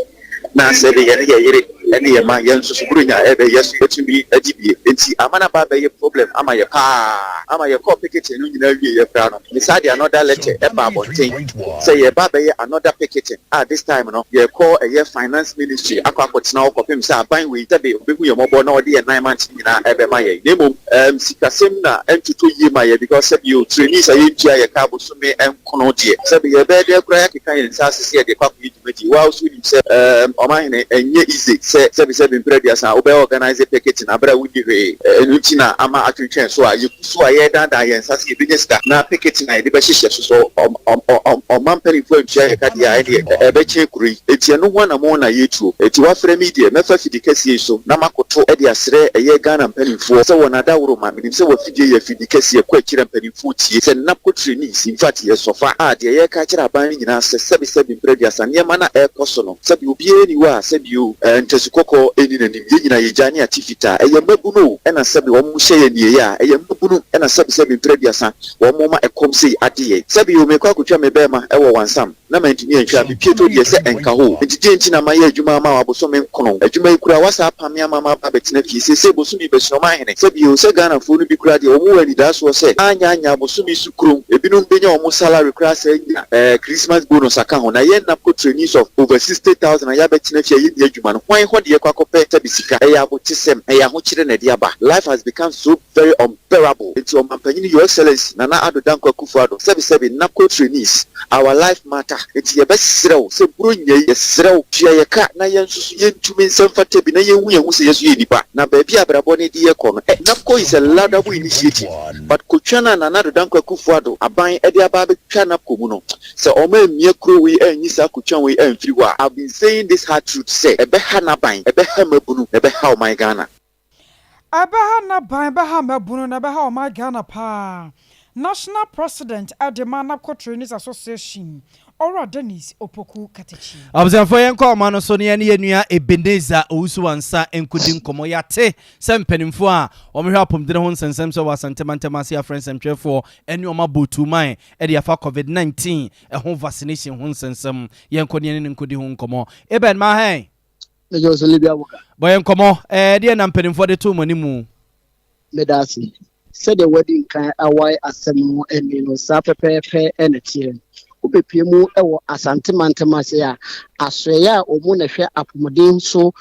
Na sɛ de yɛne yɛ yere ne yɛ mma yɛn nso so Buronya ɛbɛ yɛ so yɛtumi agye bie. Enti ama no aba abɛyɛ problem ama yɛ paa ama yɛkɔɔ picketing no nyinaa wieɛ koraa no me saa de another letter ɛbaa abɔnten sɛ yɛreba abɛyɛ another picketing a this time no yɛrekɔ ɛyɛ finance ministry akɔ akɔtena hɔ kɔpem sɛ aban wei sɛbe ɔbɛhu yɛn mmɔbɔ na ɔde yɛn 9 months no nyinaa ɛbɛma yɛn na mmom ɛɛm sikasɛm na ɛntotɔ yie ma yɛn because sɛbe o trainees a yɛntua yɛ ka bosome nkono deɛ sɛbe yɛbɛyɛ dɛn koraa yɛakeka yɛn nsa ase sɛ yɛde kɔ akɔyɛ dwumadie. Wo ara nso wonim sɛ ɛɛm Ɔmanhene, ɛnyɛ easy sɛ sɛbe sɛbe mprɛ 30 wobɛ organise picketing aberɛ a wonni hwee. Ɛno nti na ama atwentwɛn so a yɛgu so a yɛredaadaa yɛn nsa sɛ yɛbɛnya sika na picketing a yɛde bɛhyehyɛ so. Sɛ ɔman mpanimfoɔ antua yɛn ka deɛ a, ɛnneɛ ɛbɛkyɛn kuro yi. Enti ɛno ho anamɔn na yɛretuo. Enti woafrɛ me yi deɛ, mɛfa fidi kɛseɛ yi so na makoto de asrɛ ɛyɛ Ghana mpanimfoɔ sɛ wɔn adaworoma, menim sɛ w'afidie yɛ afidi kɛseɛ, kɔ akyiri a mpanimfoɔ tie sɛ NABCO trainees, in fact yɛsɔfa a deɛ yɛreka akyerɛ aban no nyinaa sɛ sɛbe sɛbe mprɛ 30 nneɛma no a ɛrekɔ so no, sɛbe obiara nni hɔ a sɛbe o, ntasu kɔkɔɔ nni n'anim, yɛn nyinaa yɛgya ne ate fitaa, ɛyɛ mmabunu o, ɛna sɛbe wɔn hyɛ yɛn aniɛyɛ a, ɛyɛ mmabunu ɛna sɛbe sɛbe mprɛ 30 wɔn ma ɛkɔm sei ade yɛn, sɛbe o, merekɔ akɔtwa me bɛɛma wɔ wansam na mantumi antwa a, mepie to deɛ sɛ ɛnka hɔ o, enti deɛn nti na mayɛ adwuma ama wo abosome nkono, adwuma yi koraa woasan apam me ama maba abɛtena fie seesei bosome yi bɛsua ɔmanhene, sɛbe o, sɛ Ghanafoɔ no bi koraa deɛ wɔn wɔ anidaasoɔ sɛ anyɛ anyɛ a bosome so kurom ebinom bɛnya wɔn salary koraa saa nya eh, Christmas bonus aka ho, na yɛn NABCO trainees of over 60,000 a yɛabɛtena fie a yɛnni adwuma no, hwan hɔ na yɛkɔ akɔpɛ sɛbe sika? Ɛyɛ abotesɛm, ɛyɛ ahokyere na ɛde aba. Life has become so very unbearable. Enti Ɔmanpanyin Your Excellency Nana Addo Dankwa Akufo-Addo, sɛbe sɛbe NABCO trainees, our life matter, enti yɛbɛsrɛ wo sɛ Buronya yi, yɛsrɛ wo, tua yɛ ka na yɛn nso so yɛntumi nsa mfata bi na yɛnhu yɛn ho sɛ yɛn nso yɛ nnipa. Na baabi a abrabɔ no de yɛn kɔ no, eh, NABCO is a laudable initiative. But kotwa no a Nana Addo Dankwa Akufo Addo aban de aba abɛtwa NABCO mu no, sɛ wɔn ammia kuro wei anyi saa kotwa wei amfiri hɔ a, I've been saying this hard truth sɛ ɛbɛha n'aban, ɛbɛha mmabunu, na ɛbɛha ɔman Ghana. Ɛbɛha n'aban, ɛbɛha mmabunu, na ɛbɛha ɔman Ghana paa. National President de ma NABCO Trainees Association, Owura Dennis Opoku Katakyi. Abusuafoɔ yɛnkɔ ɔman no so na yɛne yɛn nua Ebenezer Owusu-Ansah nkɔdi nkɔmmɔ. Yɛate sɛ mpanimfoɔ a wɔhwɛ apɔmuden ho nsɛnsɛm sɛ wɔ Asante mantam ase afrɛ nsɛmtwerɛfoɔ ne wɔn abɔ tuuman de afa Covid 19 ho vaccination ho nsɛnsɛm. Yɛnkɔ ne yɛne no nkɔdi ho nkɔmmɔ. Eben, Mahɛn. Bɔ yɛn nkɔmmɔ. Ɛɛ, deɛ na mpanimfoɔ de too mo anim? Meda ase. Sɛdeɛ woadi nkan awae asɛm no ani no, saa pɛpɛɛpɛ na ɛteɛ. Wobɛpue mu wɔ Asante mantam ase a, asoɛeɛ a wɔn na ɛhwɛ apomuden so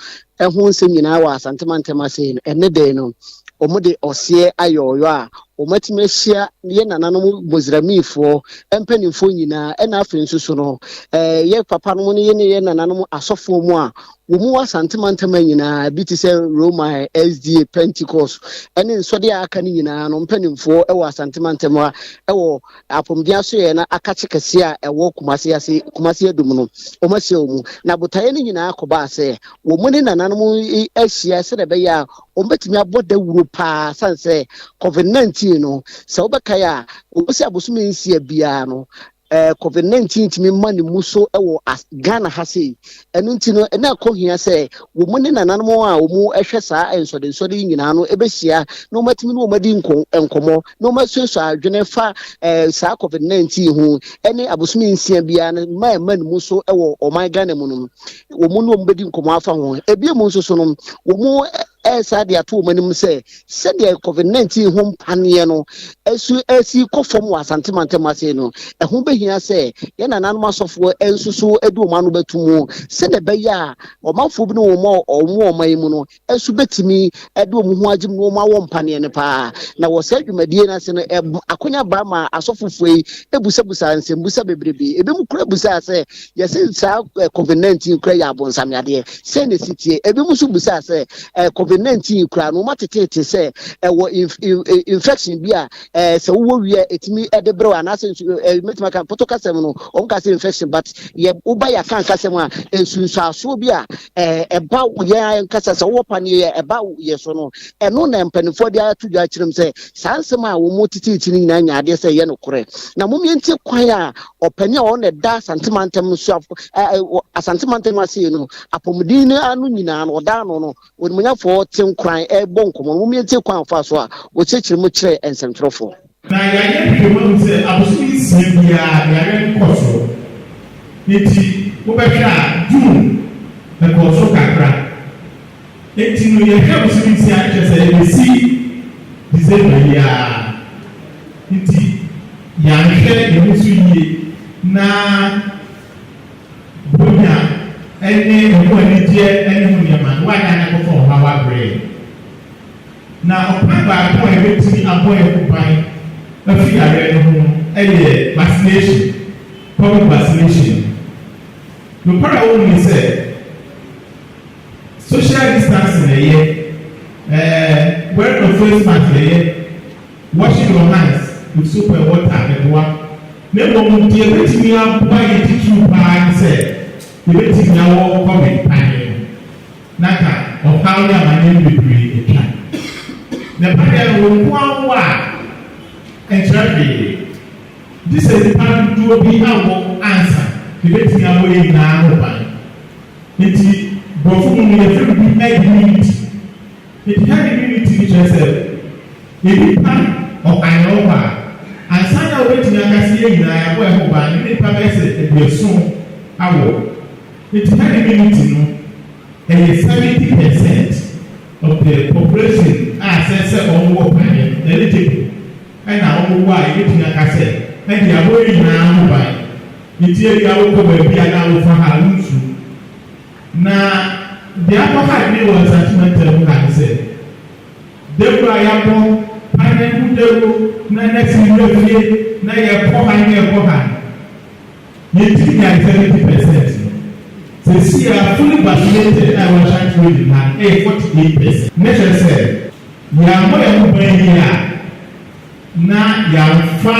ho nsɛm nyinaa wɔ Asante mantam ase yi no, ɛnnɛ da yi no, wɔde ɔseɛ ayɛ ɔyɔ a wɔatumi ahyia yɛn nananom Mozramifoɔ mpanimfoɔ nyinaa, ɛna afei nso so no, yɛ papanom ne yɛn nananom asɔfoɔ mu a Wɔn mu Asante mantam nyinaa, bi te sɛ Roma, SDA, Pentecost, ne nsɔde a aka no nyinaa no mpanimfoɔ wɔ Asante mantam ha wɔ apɔmuden asoɛeɛ no akakye kɛseɛ a ɛwɔ Kumasi ase, Kumasi Adum no, wɔn ahyia wɔ mu. Na botaeɛ no nyinaa kɔbaa sɛ wɔn ne nananom yi ahyia sɛdeɛ ɛbɛyɛ a wɔbɛtumi abɔ dawuro paa sane sɛ COVID-19 no, sɛ wobɛkae a, wɔsi abosome nsia biara no, Covid 19 tumi ma ne mu so wɔ Ghana ha sei. Ɛno nti no, na ɛkɔ hia sɛ wɔn ne nananom a wɔhwɛ saa nsɔdensɔde yi nyinaa no bɛhyia na wɔatumi ne wɔn adi nkɔmmɔ na wɔasuasua adwene fa saa Covid 19 ho ne abosome nsia biara no ma ɛma ne mu so wɔ ɔman Ghana mu no. Wɔn ne wɔn bɛdi nkɔmmɔ afa ho. Ebio mu nso so no, wɔn ɛresan de ato wɔn anim sɛ sɛdeɛ COVID-19 ho mpaneɛ no ɛsu ɛsi kɔ fam wɔ Asante mantam ase no, ɛho bɛhia sɛ yɛn nananom asɔfoɔ nso so de wɔn ano bɛto mu sɛdeɛ ɛbɛyɛ a ɔmanfoɔ bi ne wɔn a wɔn wɔ ɔman yi mu no nso bɛtumi de wɔn ho agye mu na wɔn awɔ mpaneɛ no paa. Na wɔ saa dwumadie no ase no, akonya baa ma asɔfofoɔ yi busabusaa nsɛmbusa bebrebe. Ebinom koraa busaa sɛ, Yɛse saa Covid-19 kura yɛ abonsam yadeɛ, sɛn na ɛsi teɛ? Ebinom nso bisaa sɛ Covid-19 kura no, wɔateteete sɛ ɛwɔ infection bi a sɛ wowɔ wie a ɛtumi de brɛ wo anaasɛ nsu mɛtumi aka pɔtɔ kasɛm no, wɔn ka sɛ infection but yɛ woba yɛ akan kasɛm a nsunsuasoɔ bi a ɛba yɛn ankasa sɛ wowɔ paneɛ yɛ ɛba yɛ so no, ɛno na mpanimfoɔ de ato dwa akyerɛ mu sɛ saa nsɛm a wɔn teteete no nyinaa nya adeɛ sɛ ɛyɛ nokorɛ. Na mom yɛntie kwan a Ɔpanin a ɔno na ɛda Asante mantam no so Asante mantam ase no apɔmuden no ano nyinaa no ɔda ano no onimuonyamfoɔ te nkoran ɛrebɔ nkɔmmɔ no mommie kwan fa so a wɔkyerɛkyerɛ mu kyerɛ nsɛmtwerɛfoɔ. Na yɛayɛ nhwehwɛmu ahu sɛ abosome nsia biara yareɛ no kɔ soro. Enti wobɛhwɛ a June ɛkɔɔ soro kakra. Enti no yɛhwɛ bosome nsia a kyerɛ sɛ yɛbɛsi December yi ara. Nti yɛanhwɛ yɛn ho so yie na Buronya ne ɛho anigyeɛ ne ho nneɛma no woanyɛ a na ɛkɔfa ɔhaw abrɛ yɛn. Na ɔkwan baako a yɛbɛtumi abɔ yɛn ho ban afi yareɛ no ho no yɛ vaccination, Covid vaccination no. Nokware a ɛwɔ mu ne sɛ, Social distancing ɛyɛ, eh, wearing of face mask ɛyɛ, washing your hands with soap and water ɛboa. Na mmom deɛ ɛbɛtumi aboa yɛn titiriw paa ne sɛ yɛbɛtumi awɔ covid paneɛ no na anka ɔhaw ne amaneɛ no bebree atwa. Na paneɛ no wo nko ara wowɔ a ɛnkyerɛ hwee. Gye sɛ nnipa dodoɔ bi awɔ ansa na ɛbɛtumi abɔ yɛn nyinaa ho ban. Enti Borɔfo mu no yɛfrɛ biribi herd immunity. Enti herd immunity no kyerɛ sɛ nnipa ɔha na ɛwɔ hɔ a, ansa na wobɛtumi aka sɛ yɛn nyinaa yɛabɔ yɛn ho ban no, na nnipa bɛyɛ sɛ aduɔson awɔ. Enti herd immunity no, ɛyɛ 70 percent of the population a ɛsɛ sɛ wɔwɔ paneɛ no, eligible, ɛna wɔwɔ a yɛbɛtumi aka sɛ ɛnde yɛabɔ yɛn nyinaa ho ban. Enti ebia wokɔ baabi a na wofa ha a wunsuro. Na deɛ akɔha adwene wɔ Asante mantam mu ha ne sɛ, dawuro a yɛabɔ, paneɛ ho dawuro na nɛɛse wura fie na yɛkɔ ha na yɛkɔ ha no, yɛntumi nyae 70 percent no. Seesei a fully vaccinated a ɛwɔ Ashanti region ha no yɛ 48 percent. Ne kyerɛ sɛ, yɛammɔ yɛn ho ban yie a, na yɛamfa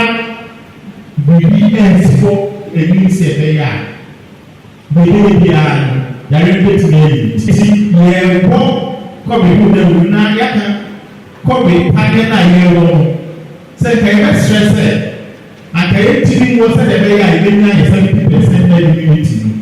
biribi ansi hɔ anim sɛ ɛbɛyɛ a, deɛ ɛbɛyɛ biara no, yareɛ no bɛtumi ayi ne ti. Nti yɛrebɔ kɔbe ho dawuro na yɛaka kɔbe paneɛ no a yɛrewɔ no sɛ nka yɛbɛsrɛ sɛ anka yɛntumi nwɔ sɛdeɛ ɛbɛyɛ a yɛbɛnya yɛn 70% herd immunity no.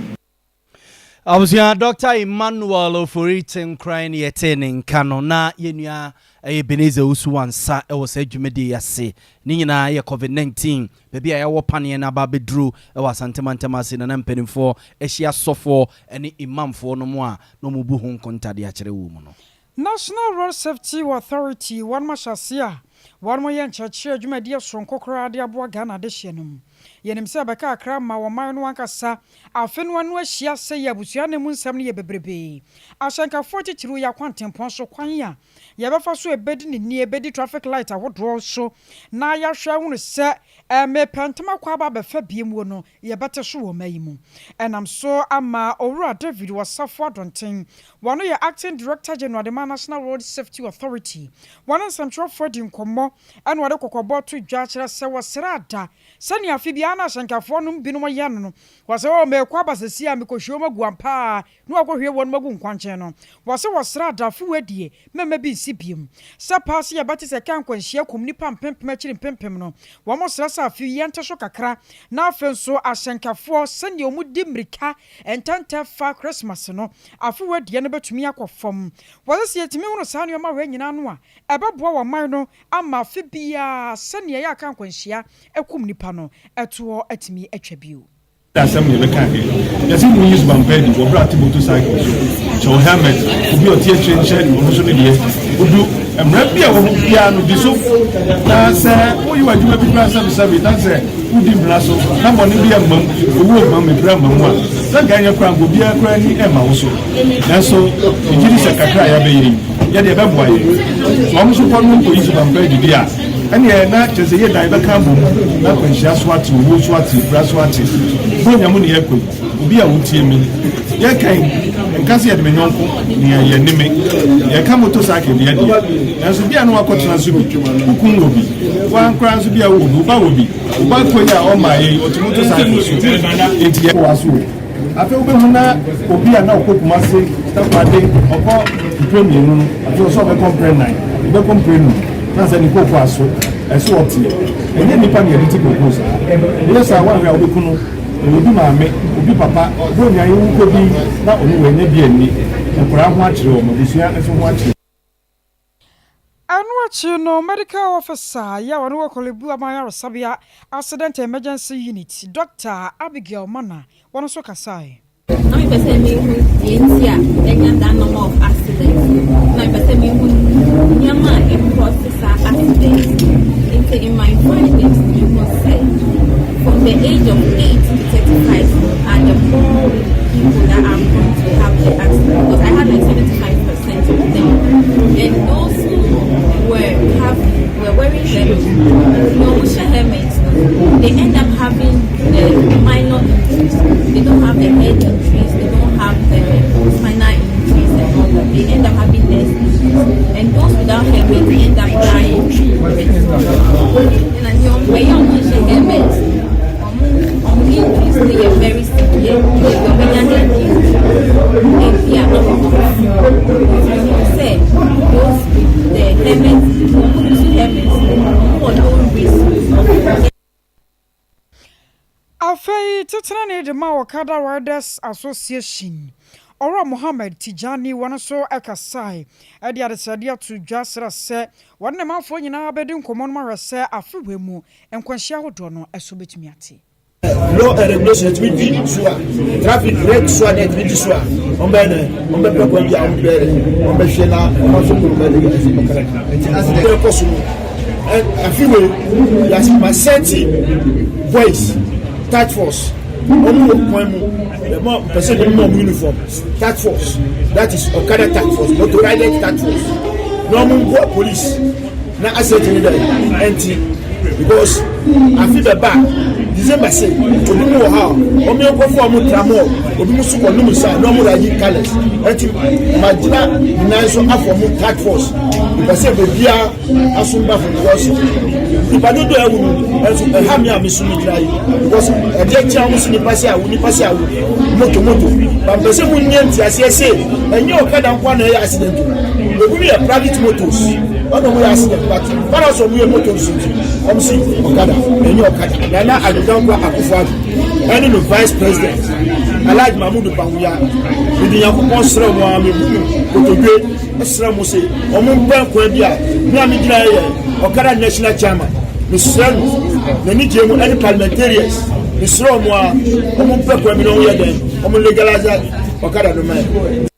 Abusua Dɔkta Emmanuel Ofori Tenkoran ne yɛtee ne nka no na yɛn nua ɛyɛ Ebenezer Owusu Wansa ɛwɔ saa dwumadie yi ase. Ne nyinaa yɛ Covid 19 baabi a yɛawɔ paneɛ no aba abɛduru ɛwɔ Asante mantam ase na na mpanimfoɔ ahyia asɔfoɔ ɛne Imamfoɔ nom a na wɔn bu ho nkonta de akyerɛ wɔn mu no. National Road Safety Authority wɔnom ahyɛ aseɛ a. Wɔyɛ nkyerɛkyerɛ dwumadie soronko koraa de aboa Ghana adehyeɛ no mu. Yɛnim sɛ ɛbɛka kakra ma ɔman no ankasa afe no ano ahyia sɛ yɛ abusua no mu nsɛm no yɛ bebrebee. Ahyɛnkafoɔ titiriw yɛ akwantempɔn so kwan a yɛbɛfa so ɛbɛdi ne nie, ɛbɛdi traffic light ahodoɔ so na yɛahwɛ ahunu sɛ mepɛ ntɛm akɔ aba abɛfa bie muo no yɛbɛte so wɔ ɔman yi mu. Ɛnam so ama Owura David Osafo Adonten, wɔno yɛ Acting Director General de ma National Road Safety Authority, wɔne nsɛmtwerɛfoɔ adi nkɔmmɔ ɛna wɔde kɔkɔbɔ to dwa kyerɛ sɛ wɔsrɛ ada sɛnea afe biara na ahyɛnkafoɔ nom binom yɛ no no, wɔsɛ oh merekɔ aba seesei a mekɔhwie wɔn agu ampa ara na wɔakɔhwie wɔn agu nkwankyɛn no, wɔse wɔsrɛ ada afe wei deɛ mɛmma bi nsi biom. Sɛ paa sɛ yɛbɛte sɛ kaa nkwanhyia kum nnipa mpempem akyiri mpempem no, wɔsrɛ sɛ afe yi yɛnte so kakra na afei nso ahyɛnkafoɔ sɛnea wɔdi mmirika ntɛntɛ fa Christmas no, afe wei deɛ no bɛtumi akɔ fam. Wɔse sɛ yɛtumi hunu saa nneɛma wei nyinaa no a, ɛbɛboa ɔman no ama afe biara sɛnea ɛyɛ a kaa nkwanhyia kum nnipa no toɔ atumi atwa bio. Asɛm na yɛbɛka ɛ. Yɛse monyi suban pa adi wɔ berɛ a te motorcycle so. Hyɛ wo helmet. Obi a ɔte akyire nhyɛ ɔno nso ne deɛ. Odu mmara bi a ɛwɔ hɔ biara no, di so. Na sɛ woyɛ w'adwuma bi koraa sɛbesɛbe na sɛ wodi mmara so na bɔne bi amma mu, owuo amma mu, epira amma mu a, sɛ anka ɛnyɛ koraa anka obiara koraa ani remma wo so. Nanso megye di sɛ kakra a yɛabɛyɛ yi, yɛ deɛ ɛbɛboa yɛn. Sɛ wɔn nso kɔ no kɔyi suban pa adi deɛ a, Ɛnneɛ na kyerɛ sɛ yɛn yɛbɛka abom na akwanhyia so ate, owuo so ate, pira so ate. Buronya mu ne yɛrekɔ yi, obi a wotie me, yɛreka yi, nka sɛ yɛde me yɔnko nea yɛ ne me. Yɛreka motorcycle deɛ deɛ, nanso bi a na wakɔtena so bi, wo kunu wɔ bi, wo ara koraa nso bi a wowɔ bi, wo ba wɔ bi, wo ba kɔ yi a ɔmmaa yɛ yi, ɔte motorcycle so, enti yɛ. Wɔ aso o. Afei wobɛhu na obi a na ɔkɔ Kumase, Takoradi, ɔkɔ mprɛ mmienu no, afei ɔsɛ ɔbɛkɔ mprɛ nnan, ɔbɛkɔ mprɛ num, na sɛ ne kooko aso, ɛso ɔteɛ. Ɛnyɛ nnipa na yɛde te kooko saa. Woyɛ saa a, woanhwɛ a wobɛku no. Ɛyɛ obi maame, obi papa, Buronya yi wokɔdi na ɔno wannya bi anni. Nkwadaa ho akyere wɔn, abusua nso ho akyere. Ɛno akyi no, Medical Officer yi a ɔno wɔ Korle Bu Aban Ayaresabea Accident and Emergency Unit, Dɔkta Abigail Manah, wɔn nso kasae. Na mepɛ sɛ mehu deɛ nti a yɛanya that number of accidents no. Na mepɛ sɛ mehu nneɛma a ɛkɔse saa accident no. Nti in my findings mehu sɛ from the age of 8 to 35 no are the more people that are prone to have the accident because I had like 75 percent of them. And those who were have were wearing the no helmets, they end up having the minor injuries. They don't have the head injuries, they don't have the spinal injuries and all that. They end up having less injuries. And those without helmets they end up dying. And then helmets, ɔmo injuries no yɛ very severe. Ebi ɔbɛnya head injury, ebi a na ɔmo sɛ those with the helmet, ɔmo use helmet no, ɔmo wɔ low risk of. Afei titenani de ma Okada Riders Association, Owura Mohammed Tijani, wɔn nso kasae de adesrɛdeɛ ato dwa srɛ sɛ wɔne ne manfoɔ nyinaa bɛdi nkɔmmɔ no mu ahwɛ sɛ afe wei mu nkwanhyia ahodoɔ no so bɛtumi ate. Law and regulation yɛtumi di so a, traffic reg so a na yɛtumi di so a, wɔn bɛyɛ dɛ, wɔn bɛpɛ kwan bi a wɔn bɛyɛ dɛ, wɔn bɛhwɛ na wɔn aso kuro bɛyɛ dɛ ɛsɛ bɛkara. Nti accident ɛkɔ so no, afi wei yɛasi ma sɛnti boys task force wɔn wɔ kwan mu, yɛma mpɛsɛ bi mu wɔn uniform task force, that is Okada task force, motor rider task force, na wɔn mboa police. Na asɛnti ne dɛn ɛnti because afi bɛba December se obi mu wɔ ha a wɔn yɛ nkɔfo a wɔn tra mall obi mu so kɔ nom nsa na wɔn rayi colours ɛnti ma gyina nyinaa nso afɔ wɔn task force because sɛ bebia asom ba fo because nipa dodo ɛwu no ɛnso ɛha mi a mi so mi gyina yi because ɛdeɛ kyɛn wɔn si nipa si awu nipa si awu moto moto ba mpɛ sɛ mo nyɛ ntiaseɛ se ɛnyɛ ɔkada nko na ɛyɛ accident o ebi mu yɛ private motors. Ɔna ɔmo yɛ accident but fara sɛ ɔmo yɛ motor nso nti ɔmo si ɔkada ɛnyɛ ɔkada. Nana Addo Dankwa Akufo Addo ɛne no vice president Alhaji Mahmudu Bawumia mede Nyankopɔn srɛ mo a mebu mo kotodwe srɛ mo se ɔmo mpɛ kwan bi a me a megyina yɛ ɔkada national chairman mesrɛ no n'ani gye mu ɛne parliamentarians mesrɛ ɔmo a ɔmo mpɛ kwan bi na ɔmo yɛ dɛn ɔmo legalize ɔkada no mɛ.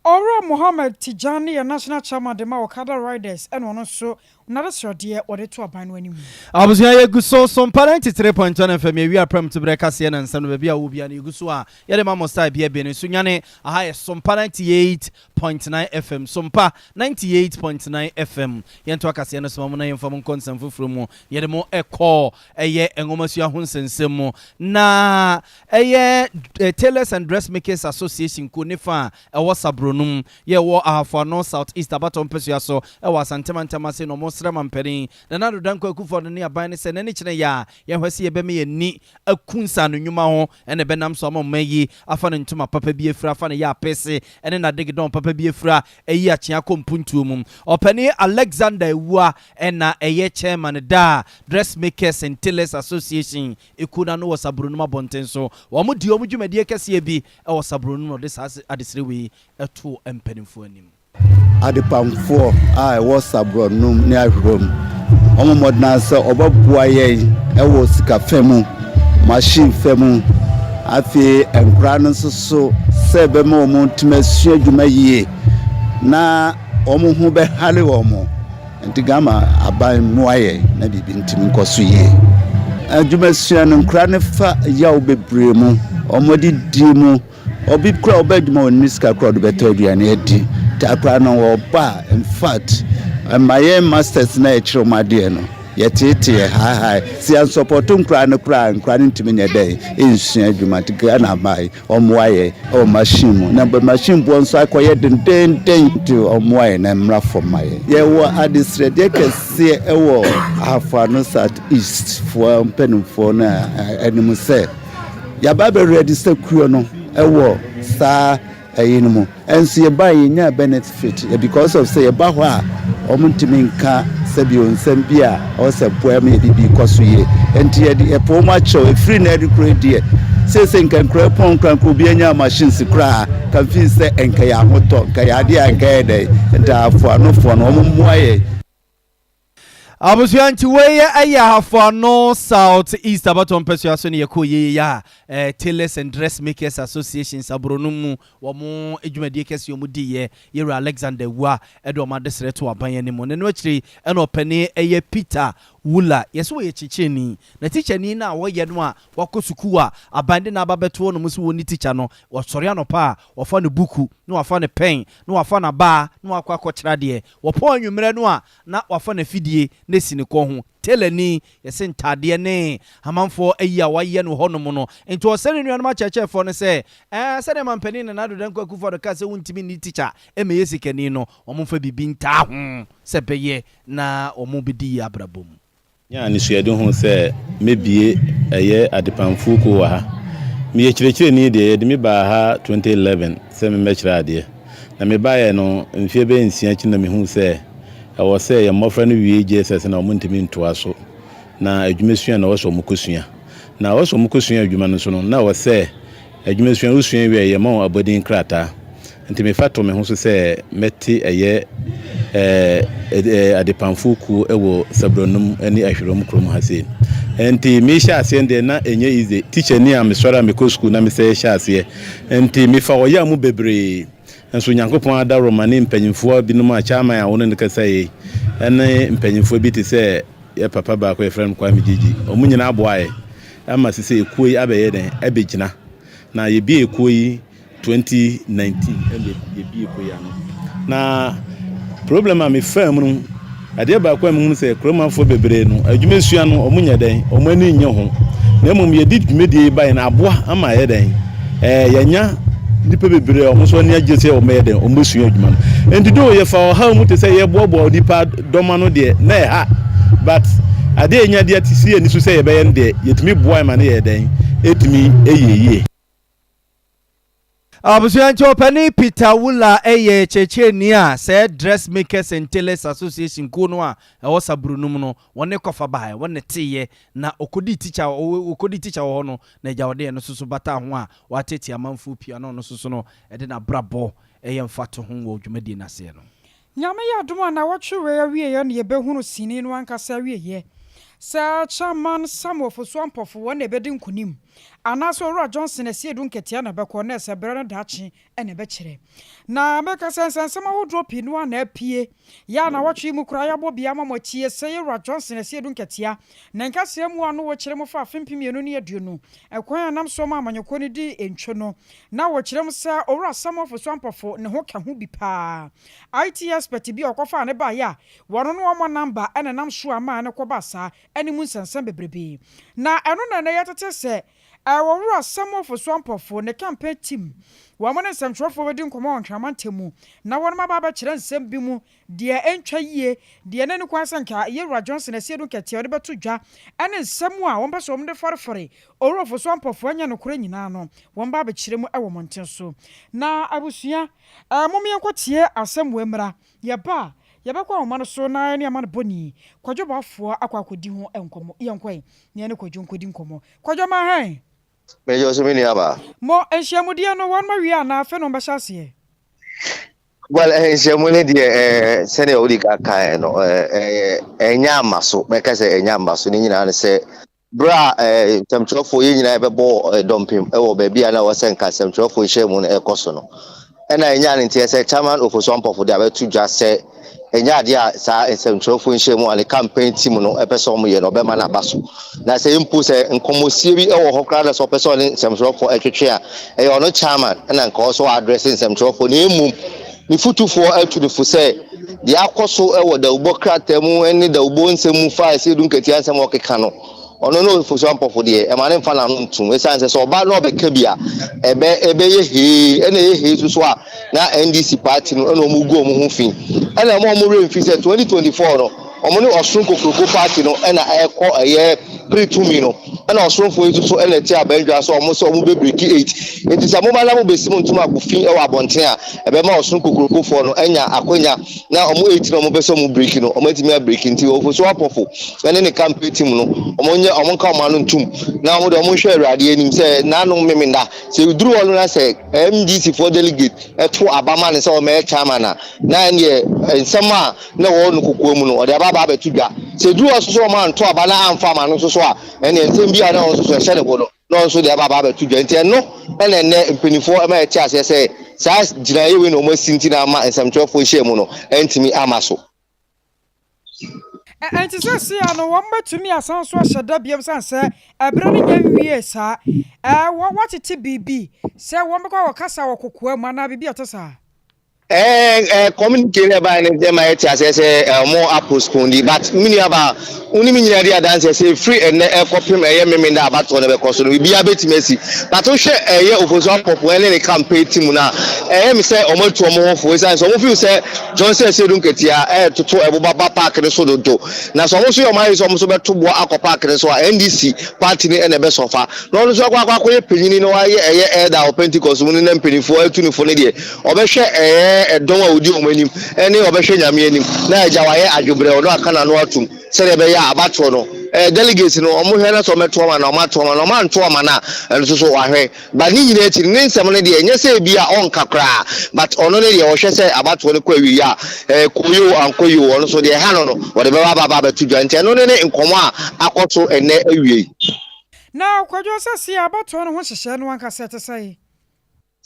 Owura Mohammed Tijani yɛ National Chairman de ma Okada Riders ɛna ɔno nso n'adesrɛdeɛ wɔde to aban no anim. Abusua yɛgu so Sompa 93.1 FM yɛwie aprɛm to berɛ kaseɛ na nsɛm no baabi a wɔ biara no yɛgu so a yɛde ma mo style bia bi no nso nyane aha yɛ Sompa 98.9 FM Sompa 98.9 FM yɛnto akaseɛ no soma mo na yɛmfa mo nkɔ nsɛm foforɔ mu yɛde mo ɛkɔ ɛyɛ nwomasua ho nsɛnsɛm mu na ɛyɛ Tailors and Dressmakers Association kuo ne fa a ɛwɔ Sabronum yɛ ɛwɔ Ahafo Ano South East abatoɔ mpɛsua so ɛwɔ Asante mantam ase na wɔsrɛ mampanin Nana Addo Dankwa Akufo-Addo ne aban no sɛ n'ani kyene yɛ a yɛnhwɛ sɛ yɛbɛma yɛn ani aku nsaano nnwuma ho na ɛbɛnam so ama ɔman yi afa ne ntoma papa bi afira afa ne yɛ apese ne n'adegedɔn papa bi afira ayi akyea akɔ mpuntuo mu. Ɔpanin Alexander Awuah na ɛyɛ chairman da Dressmakers and Tailors Association ekuo no ano wɔ Sabronum abɔnten so. Wɔn di wɔn dwumadie kɛseɛ bi wɔ Sabronum na wɔde saa adesrɛ wei too mpanimfoɔ anim. Adepamfoɔ a ɛwɔ Saborɔnom ne Ahwerom, wɔmmɔ mmɔden ara sɛ wɔbɛboa yɛn wɔ sika fa mu, machine fa mu, afei nkoraa no nso so sɛ ɛbɛma wɔn atumi asua adwuma yie na wɔn ho bɛhare wɔn. Nti Ghana aban mmoa yɛn na biribi ntumi nkɔ so yie. Adwumasua no nkoraa no fa yaw bebree mu, wɔn adidie mu, Obi koraa ɔba adwuma ɔnni sika koraa ɔde bɛtɔ aduane adi. Nti akwadaa no ɔba a in fact ɛma yɛn masters no a yɛkyerɛ wɔn adeɛ no yɛteetee yɛhaahae. Sɛ yɛansɔpɔto nkwadaa no koraa a nkwadaa no ntumi nyɛ dɛn nsua adwuma. Nti Ghana aban ɔmmoa yɛn wɔ machine mu. Na machine boɔ nso akɔyɛ dendeenden nti ɔmmoa yɛn na ɛmmra fam ma yɛn. Yɛwɔ adesrɛdeɛ kɛseɛ wɔ Ahafo Ano South East foɔ mpanimfoɔ no anim sɛ, Yɛaba abɛ register kuo no wɔ saa ɛyi no mu ɛnso yɛbae yɛnyaa benefit because of sɛ yɛba hɔ a wɔn ntumi nka sɛbi nsɛm bi a ɛwɔ sɛ boa ma yɛde bi kɔ so yie nti yɛde yɛpɛ wɔn akyɛw ɛfiri na ɛde kuro deɛ seesei nka nkura pɔn nkura nka obi anya machines koraa ka fi sɛ nka yɛ ahotɔ nka yɛ adeɛ a nka yɛ dɛ nti afoanofoɔ no wɔn mmoa yɛ. Abusua nti wei yɛ Ahafo Ano South East abatoɔ mpɛsoa so ne yɛkɔɔ yie yɛ a eh, Tailors and Dressmakers Association Saboro no mu wɔn dwumadie kɛseɛ wɔn diiɛ Yɛwura Alexander Awua ɛde wɔn adesrɛ to aban anim na ɛno akyire yi ɛna ɔpanin ɛyɛ Peter Wula yɛsɛ wɔyɛ kyekyereni na tikyani no a wɔyɛ no a wakɔ sukuu a aban de no aba bɛto hɔ nom sɛ wɔnni tikya no ɔsɔre anɔpa a wɔfa no buku na wafa no pɛn na wafa n'abaa na wakɔ akɔkyerɛ adeɛ wɔpɔn anwummerɛ no a na wafa n'afidie na asi ne kɔn ho. Tailorni, yɛse ntaadeɛ ne amanfoɔ ayi a wayɛ no hɔnom no. Nti ɔsrɛ ne nuanom akyerɛkyerɛfoɔ no sɛ, ɛɛ, sɛdeɛ Mampanin Nana Addo Dankwa Akufo-Addo kaa sɛ wontumi nni tikya mmɛyɛ sikani no, wɔmfa biribi ntaa ho sɛ ɛbɛyɛ na wɔbɛdi yie abrabɔ mu. Nyaa anisoadehu sɛ mɛbie ɛyɛ adepamfoɔ kuo wɔ ha. Meyɛ kyerɛkyerɛni deɛ, yɛde me baa ha 2011 sɛ memmɛkyerɛ adeɛ. Na mebaeɛ no, mfeɛ bɛyɛ nsia akyi na mehuu sɛ ɛwɔ sɛ yɛn mmɔfra no wie JSS no a wɔntumi ntoa so, na adwumasua na ɛwɔ sɛ wɔkɔsua. Na ɛwɔ sɛ wɔkɔsua adwuma no nso no, na ɛwɔ sɛ Adwumasua wosua wie a yɛma wo abɔdin krataa. Nti mefa to me ho so sɛ mɛte ɛyɛ ɛɛ adepamfoɔ kuo wɔ Sabronum ne Ahwirom kurom ha sei. Nti mehyɛ aseɛ no deɛ na ɛnyɛ easy. Teacher ni a mesɔre a mekɔ sukuu na mesɛ hyɛ aseɛ. Nti mefa ɔyaw mu bebree. Nso Nyankopɔn adaworoma ne mpanyinfoɔ binom a chairman a wo ne no kasa yi ne mpanyinfoɔ bi te sɛ yɛ papa baako yɛfrɛ no Kwame Gyegyi. Wɔn nyinaa boaeɛ. Ama sesei ekuo yi abɛyɛ dɛn? Abɛgyina. Na yɛbie ekuo yi 2019 ɛna yɛbie ekuo yi ano. Na problem a mefaa mu no, adeɛ baako a mehunu sɛ kuromanfoɔ bebree no, adwumasua no, wɔn nyɛ dɛn? Wɔn ani nnye ho. Na mmom yɛde dwumadie yi baeɛ no, aboa ama ayɛ dɛn? Ɛɛ yɛanya nnipa bebree a wɔn nso ani agye sɛ wɔbɛyɛ dɛn? Wɔbɛsua adwuma no. Nti though yɛfa ɔhaw mu te sɛ yɛboaboa nnipa dɔm ano deɛ, na ɛha. But adeɛ a yɛnya de si yɛn ani so sɛ yɛbɛyɛ no deɛ, yɛtumi boae ma no yɛɛ dɛn? Ɛtumi yɛɛ yie. Abusua nti ɔpanin Peter Wula yɛ kyerɛkyerɛni a sɛɛ Dressmakers and Tailors Association kuo no a ɛwɔ Sabronum no wɔne kɔfa baeɛ, wɔne teeɛ na ɔkɔdii tikya ɔkɔdii tikya wɔ hɔ no na agya ɔde ɛno nso so bataa ho a wateetee amanfoɔ pii a na ɔno nso so no ɛde n'abrabɔ yɛ mfatoho wɔ dwumadie no aseɛ no. Nyame yɛ adom a nawɔtwe wei awieɛ na yɛbɛhunu sini no ankasa awieɛ. Sɛ Chairman Samuel Fosu Ampofo wɔn na ɛbɛdi nkunim. anaasɛ Owura Johnson Asiedu Nketia na ɛbɛkɔ na ɛsɛ berɛ no daakye na ɛbɛkyerɛ. Na meka sɛ nsɛnsɛm ahodoɔ pii no ara na apue yɛ a nawɔtwe yi mu koraa yɛabɔ bi ama mo atie sɛ Yɛwura Johnson Asiedu Nketia ne nkaseɛ mu a no wɔkyerɛ mu fa afe 2020 ɛkwan a nam soɔ ma amanyɔkuo no di ntwo no na wɔkyerɛ mu sɛ Owura Samuel Fosu Ampofo ne ho ka ho bi paa IT expert bi a ɔkɔfaa ne baeɛ a wɔno no wɔmmɔ number na ɛnam soɔ a maa no kɔbaa saa ne mu nsɛnsɛm bebrebe. Na ɛno na ɛnnɛ yɛtete sɛ Owura Samuel Fosu Ampofo ne campaign team, wɔn ne nsɛmtwerɛfoɔ bɛdi nkɔmmɔ wɔ Nkraman ntam na wɔnom aba abɛkyerɛ nsɛm bi mu, deɛ ɛntwa yie, deɛ na ɛni kwan sɛ nka Yɛwura Johnson Asiedu Nkɛteɛ ɔde bɛto dwa ne nsɛm a wɔpɛ sɛ wɔde fɔrefɔre Owura Fosu Ampofo ɛnyɛ nokorɛ nyinaa no, wɔn ba abɛkyerɛ mu wɔ mmɔnten so. Na abusua, mom yɛnkɔ tie asɛm wei mmra. Yɛba a, yɛbɛkɔ ahoma no so na yɛne amanebɔni Kwadwo Boafoɔ akɔ akɔdi ho nkɔmmɔ. Yɛnkɔ ɛ, na yɛne Kwadwo nkɔdi nkɔmmɔ. Kwadwo ma hɛn! Megye wo so me nuabaa. Mo nhyiamudeɛ no wɔnom awie anaa afei na wɔbɛhyɛ aseɛ? Well, eh, nhyiamu no deɛ eh, sɛdeɛ wodi ka kaeɛ no eh, ɛnyɛ ama so mɛka sɛ ɛnyɛ ama so ne nyinaa ne sɛ Berɛ a nsɛmtwerɛfoɔ yɛn nyinaa bɛbɔ dɔmpem wɔ baabi a na ɛwɔ sɛ nka nsɛmtwerɛfoɔ nhyiamu no ɛrekɔ so no, ɛna ɛnyaa ne nteɛ sɛ Chairman Ofosu Ampofo de abɛto dwa sɛ ɛnyɛ adeɛ a saa nsɛmtwerɛfoɔ nhyiamu a ne campaign team no ɛpɛ sɛ wɔyɛ no ɔbɛma no aba so. Na sɛ mpo sɛ nkɔmmɔsie bi wɔ hɔ koraa na sɛ ɔpɛ sɛ ɔne nsɛmtwerɛfoɔ ɛtwetwe a, ɛyɛ ɔno chairman ɛna nka ɔwɔ sɛ ɔadrɛse nsɛmtwerɛfoɔ na mmom Ne fotufoɔ atu no fo sɛ, deɛ akɔ so wɔ dawubɔ krataa mu ne dawubɔ nsɛm mu fa Asiedu Nketia nsɛm a ɔkeka no, ɔno ne Ofosu Ampofo deɛ, ɛma no mfa n'ano ntom. Ɛsiane sɛ sɛ ɔba na ɔbɛka bi a, ɛbɛ ɛbɛyɛ hee, ɛna ɛyɛ hee nso so a, na NDC party no ɛna wɔn gu wɔn ho fi. Ɛna ɛma wɔn werɛ mfi sɛ 2024 no, wɔn ne Ɔsoro Kokuroko party no ɛna ɛrekɔ ɛyɛ pere tumi no. Ɛna ɔsorofoɔ yi nso so ɛna ɛte abɛndwa sɛ wɔn sɛ wɔn bɛ breaki eight. Nti sɛ moba na mobɛsi mo ntoma agu fi wɔ abɔnten a, ɛbɛma ɔsono kokurokofoɔ no anya akwanya na wɔn eight na wɔpɛ sɛ wɔn breaki no, wɔn atumi abreaki. Nti Ofosu Apɔfo ɛne ne campaign team no, wɔn nyɛ wɔn nka wɔn ano ntum na wɔn deɛ wɔn nhwɛ Awurade anim sɛ n'ano memenda. Sɛ eduru hɔ no na sɛ MDC foɔ delegate ɛto aba ma no sɛ ɔmmɛyɛ chairman a, na ɛnneɛ nsɛm a na ɛwɔ no kokoa mu no, ɔde aba aba abɛto dwa. Sɛ eduru hɔ nso sɛ wɔn anto aba na amfa ama no nso so a, ɛnneɛ nsɛm bi a na ɔno nso so ɛhyɛ ne bo no, na ɔno nso de aba aba abɛto dwa. Nti ɛno na ɛnnɛ mpanimfoɔ ma yɛte aseɛ sɛ saa gyinaeɛ wei na wɔasi nti na ama nsɛmtwerɛfoɔ nhyiamu no antumi amma so. Enti seesei ara no, wɔbɛtumi asan nso ahyɛ da bio esiane sɛ ɛberɛ no nnya nwiee saa. Wɔatete biribi sɛ wɔbɛkɔ akɔkasa wɔ kokoam anaa biribi a ɛte saa. Ɛɛ communique no ɛbaeɛ no deɛ ma yɛte aseɛ sɛ ɔmo apostpone but me nua baa wo ne me nyinaa di adanseɛ sɛ ɛfiri ɛnnɛ ɛkɔpem ɛyɛ Memenda abatoɔ no bɛkɔ so no biribiara bɛtumi asi but wohwɛ ɛyɛ Ofosu Apopo ɛne ne campaign team no a ɛyɛ me sɛ ɔmo atu ɔmo ho fo ɛsiane sɛ ɔmo feel sɛ Johnson Asiedu Nketia ɛɛtoto ɛboba ba park no so dodo na sɛ ɔmo nso yɛ ɔmo ayɛ sɛ ɔmo nso bɛto boɔ akɔ park no so a NDC party no ɛna ɛbɛsɔfa na ɔno nso akɔ akɔ akɔyɛ panyini na wayɛ ɛyɛ elder wɔ Pentecost mu no na mpanimfoɔ atu no fo no deɛ Ɔbɛhwɛ ɛɛ ɛdɔm a wɔdi wɔn anim ne ɔbɛhwɛ Nyame anim na agya wayɛ adwobrɛw na waka n'ano atom sɛdeɛ ɛbɛyɛ a abatoɔ no ɛɛ delegates no wɔn hwɛ na sɛ wɔbɛto ama no a wɔn ato ama no wɔn anto ama no a ɛno nso so wahwɛ but ne nyinaa akyi no ne nsɛm no deɛ nyɛ sɛ ebi a ɔnka koraa but ɔno ne deɛ ɔhwɛ sɛ abatoɔ no kɔ awieɛ a ɛɛ kɔ yi o ankɔ yi o ɔno nso deɛ ɛha no no wɔde bɛba aba aba abɛto dwa nti ɛno ne ne nkɔmɔ a akɔ so ɛnnɛ awiei. Na Kwadwo sɛ se abatoɔ no ho nhyehyɛɛ no ankasa ɛte sɛn?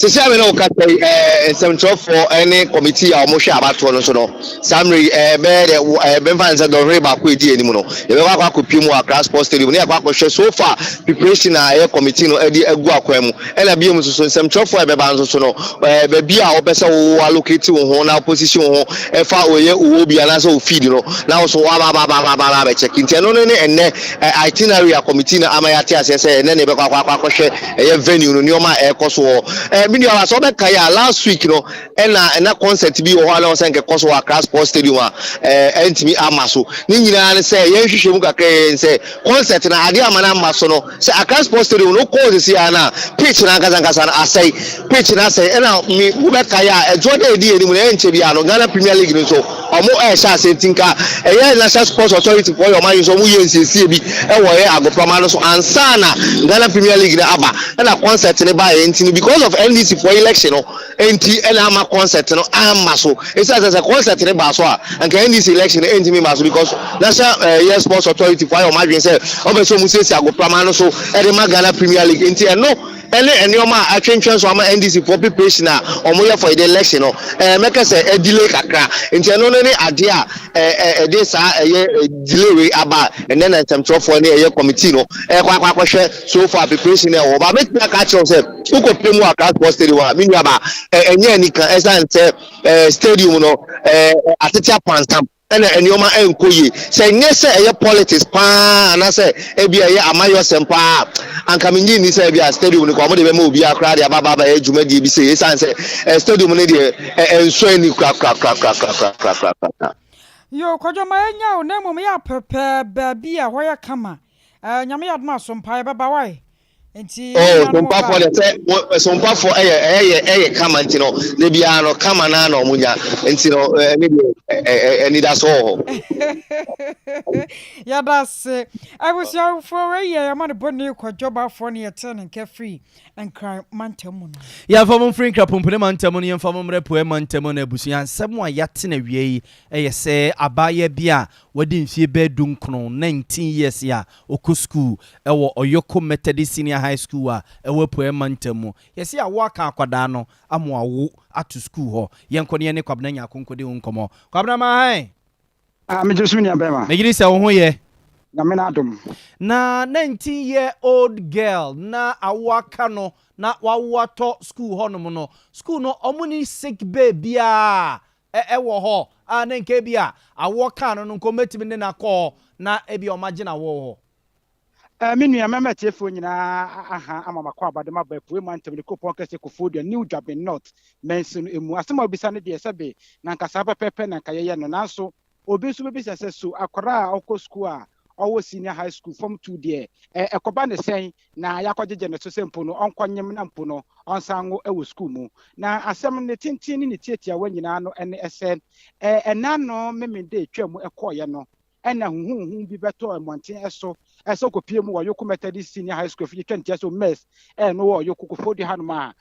Seesei a me ne wo kasa yi, ɛɛ, nsɛmtwerɛfoɔ ne kɔmitii a wɔhwɛ abatoɔ no so no, saa mmerɛ yi, ɛɛ, bɛyɛ dɛ, wɔ, ɛɛ, bɛmfa no sɛ dɔnhwere baako a ɛdi anim no, yɛbɛkɔ akɔ akɔpue mu wɔ Accra Sports Stadium na yɛakɔ akɔhwɛ so far preparation a ɛyɛ kɔmitii no de agu akwan mu. Ɛna bio nso so, nsɛmtwerɛfoɔ a ɛbɛba nso so no, ɛɛ, baabi a wopɛ sɛ wo allocate wo ho na wo position wo ho ɛfa ɔyɛ wo obi anaasɛ wo feed no, na wo nso woaba aba aba aba aba abɛkyɛke. Nti ɛno no ne ɛnnɛ, ɛɛ, itinerary a kɔmitii no ama yɛate aseɛ sɛ ɛnnɛ na yɛbɛkɔ akɔ akɔ akɔhwɛ ɛyɛ venue no nneɛma a ɛrekɔ so wɔ hɔ. Me nua sɛ wobɛkae a last week no ɛna ɛna concert bi wɔ hɔ a na wɔsɛ nkɛkɔ so wɔ Accra Sports Stadium a ɛntumi ama so. Ne nyinaa ne sɛ yɛn hwehwɛ mu kakra yɛn sɛ concert na adeɛ ama no ama so no sɛ Accra Sports Stadium no kɔɔ sisi a na pitch no ankasa ankasa no asɛe pitch no asɛe ɛna me wobɛkae a ɛdwoɔ dɛ ɛdi anim no ɛnkyɛ biara no Ghana Premier League no nso. ɔmo ɛɛhyɛ aseɛ nti nka ɛyɛ National Sports Authority foɔ yɛ ɔmo adwene sɛ ɔmo yɛ nsiesie bi ɛwɔ ɛyɛ agoprama no so ansa na Ghana Premier League no aba ɛna concert no baeɛ nti no because of NDC foɔ election no nti ɛna ama concert no amma so ɛsiane sɛ sɛ concert no baa so a anka NDC election no ɛntumi mmaa so because National ɛyɛ Sports Authority foɔ ayɛ ɔmo adwene sɛ ɔmo pɛ sɛ ɔmo siesie agoprama no so ɛde ma Ghana Premier League nti ɛno ɛne nneɛma a atwentwɛn so ama NDC foɔ preparation a wɔyɛ for the election no ɛɛ mɛka sɛ ɛdelay kakra nti ɛno no ne adeɛ a ɛɛ ɛde saa ɛyɛ delay wei aba ɛnɛ na nsɛmtwerɛfoɔ ne ɛyɛ committee no ɛkɔ akɔ akɔhwɛ so far preparation ɛwɔ ba mɛtumi aka akyerɛw sɛ wokɔ pie mu Accra Sports Stadium a me nua ba ɛnyɛ anika ɛsan sɛ ɛɛ stadium no ɛɛ atete apansam ɛna nneɛma ɛnkɔ yie. Sɛ ɛnyɛ sɛ ɛyɛ politics paa anaasɛ ebi ɛyɛ amayɔsɛm paa anka mennye nni sɛ ebi a stadium no kɔ wɔde bɛma obiara koraa de aba aba abɛyɛ dwumadie bi sei esiane sɛ ɛ stadium no deɛ ɛ ɛnsɔ ani korakorakorakorakorakorakoraa. Yoo Kwadwo ma yɛnya o na mmom yɛ apɛpɛ baabi a hɔ yɛ kama eh Nyame yɛ adom a sompaeɛ bɛba wai. Nti Oh, sompafoɔ deɛ sɛ sompafoɔ ɛyɛ ɛyɛ ɛyɛ kama nti no de biara no kama naa na ɔmo nya nti no ɛne deɛ anidaso wɔ hɔ. Yɛda ase abusuafoɔ wei yɛ yɛma no bɔne Kwadwo Baafoɔ ne yɛtee ne nka firi Nkran mantam mu no. Yɛmfa mo mfiri Nkran Pumpuni mantam no yɛmfa mo mmrɛ Apueɛ mantam no abusua nsɛm a yɛate no awia yi yɛ sɛ abaayewa bi a wadi mfie bɛyɛ dunkron, 19 years, a ɔkɔ sukuu wɔ Oyoko Methodist Senior High School a ɛwɔ Apueɛ Mantam mu. Yɛse awo aka akwadaa no ama wawo ato sukuu hɔ. Yɛnkɔ na yɛne Kwabena Nyarko nkɔdi ho nkɔmmɔ. Kwabena Mahan! Ah, megye so me nua bɛrima. Megye di sɛ wo ho yɛ. Nyame n'adom. Na 19 year old girl na awo aka no na wawo atɔ sukuu hɔnom no, sukuu no wɔn nni sick bay biara wɔ hɔ a na nka ebia awoɔ kaa no no nka wɔbɛtumi de no akɔ hɔ na ebia wɔagye no awoɔ hɔ. Me nua, mɛma atiefoɔ nyinaa aha ama makɔ aba de maba Apuei Mantam ne kuropɔn kɛseɛ Koforidua, New Dwabin North mansin no mu. Asɛm a wobisa no deɛ, sɛbe na anka saa pɛpɛɛpɛ na anka yɛyɛ no. Nanso obi nso bɛbisa sɛ, So akwadaa a ɔkɔ sukuu a ɔwɔ Senior High School, Form Two deɛ, ɛkɔba ne sɛn na yɛakɔgyegye ne so sɛ mpo no ɔnkɔnyem na mpo no ɔnsan nwo wɔ sukuu mu? Na asɛm no ne tenten ne ne tiatiawa nyinaa no ne sɛ, ɛnna no Memenda a ɛtwaam kɔeɛ no, ɛnna huhuuhu bi bɛtɔɔ mmɔnten so sɛ ɔkɔpue mu wɔ Yoko Methodist Senior High School afidie twa ntia so MES no wɔ Yoko Koforidua hanom a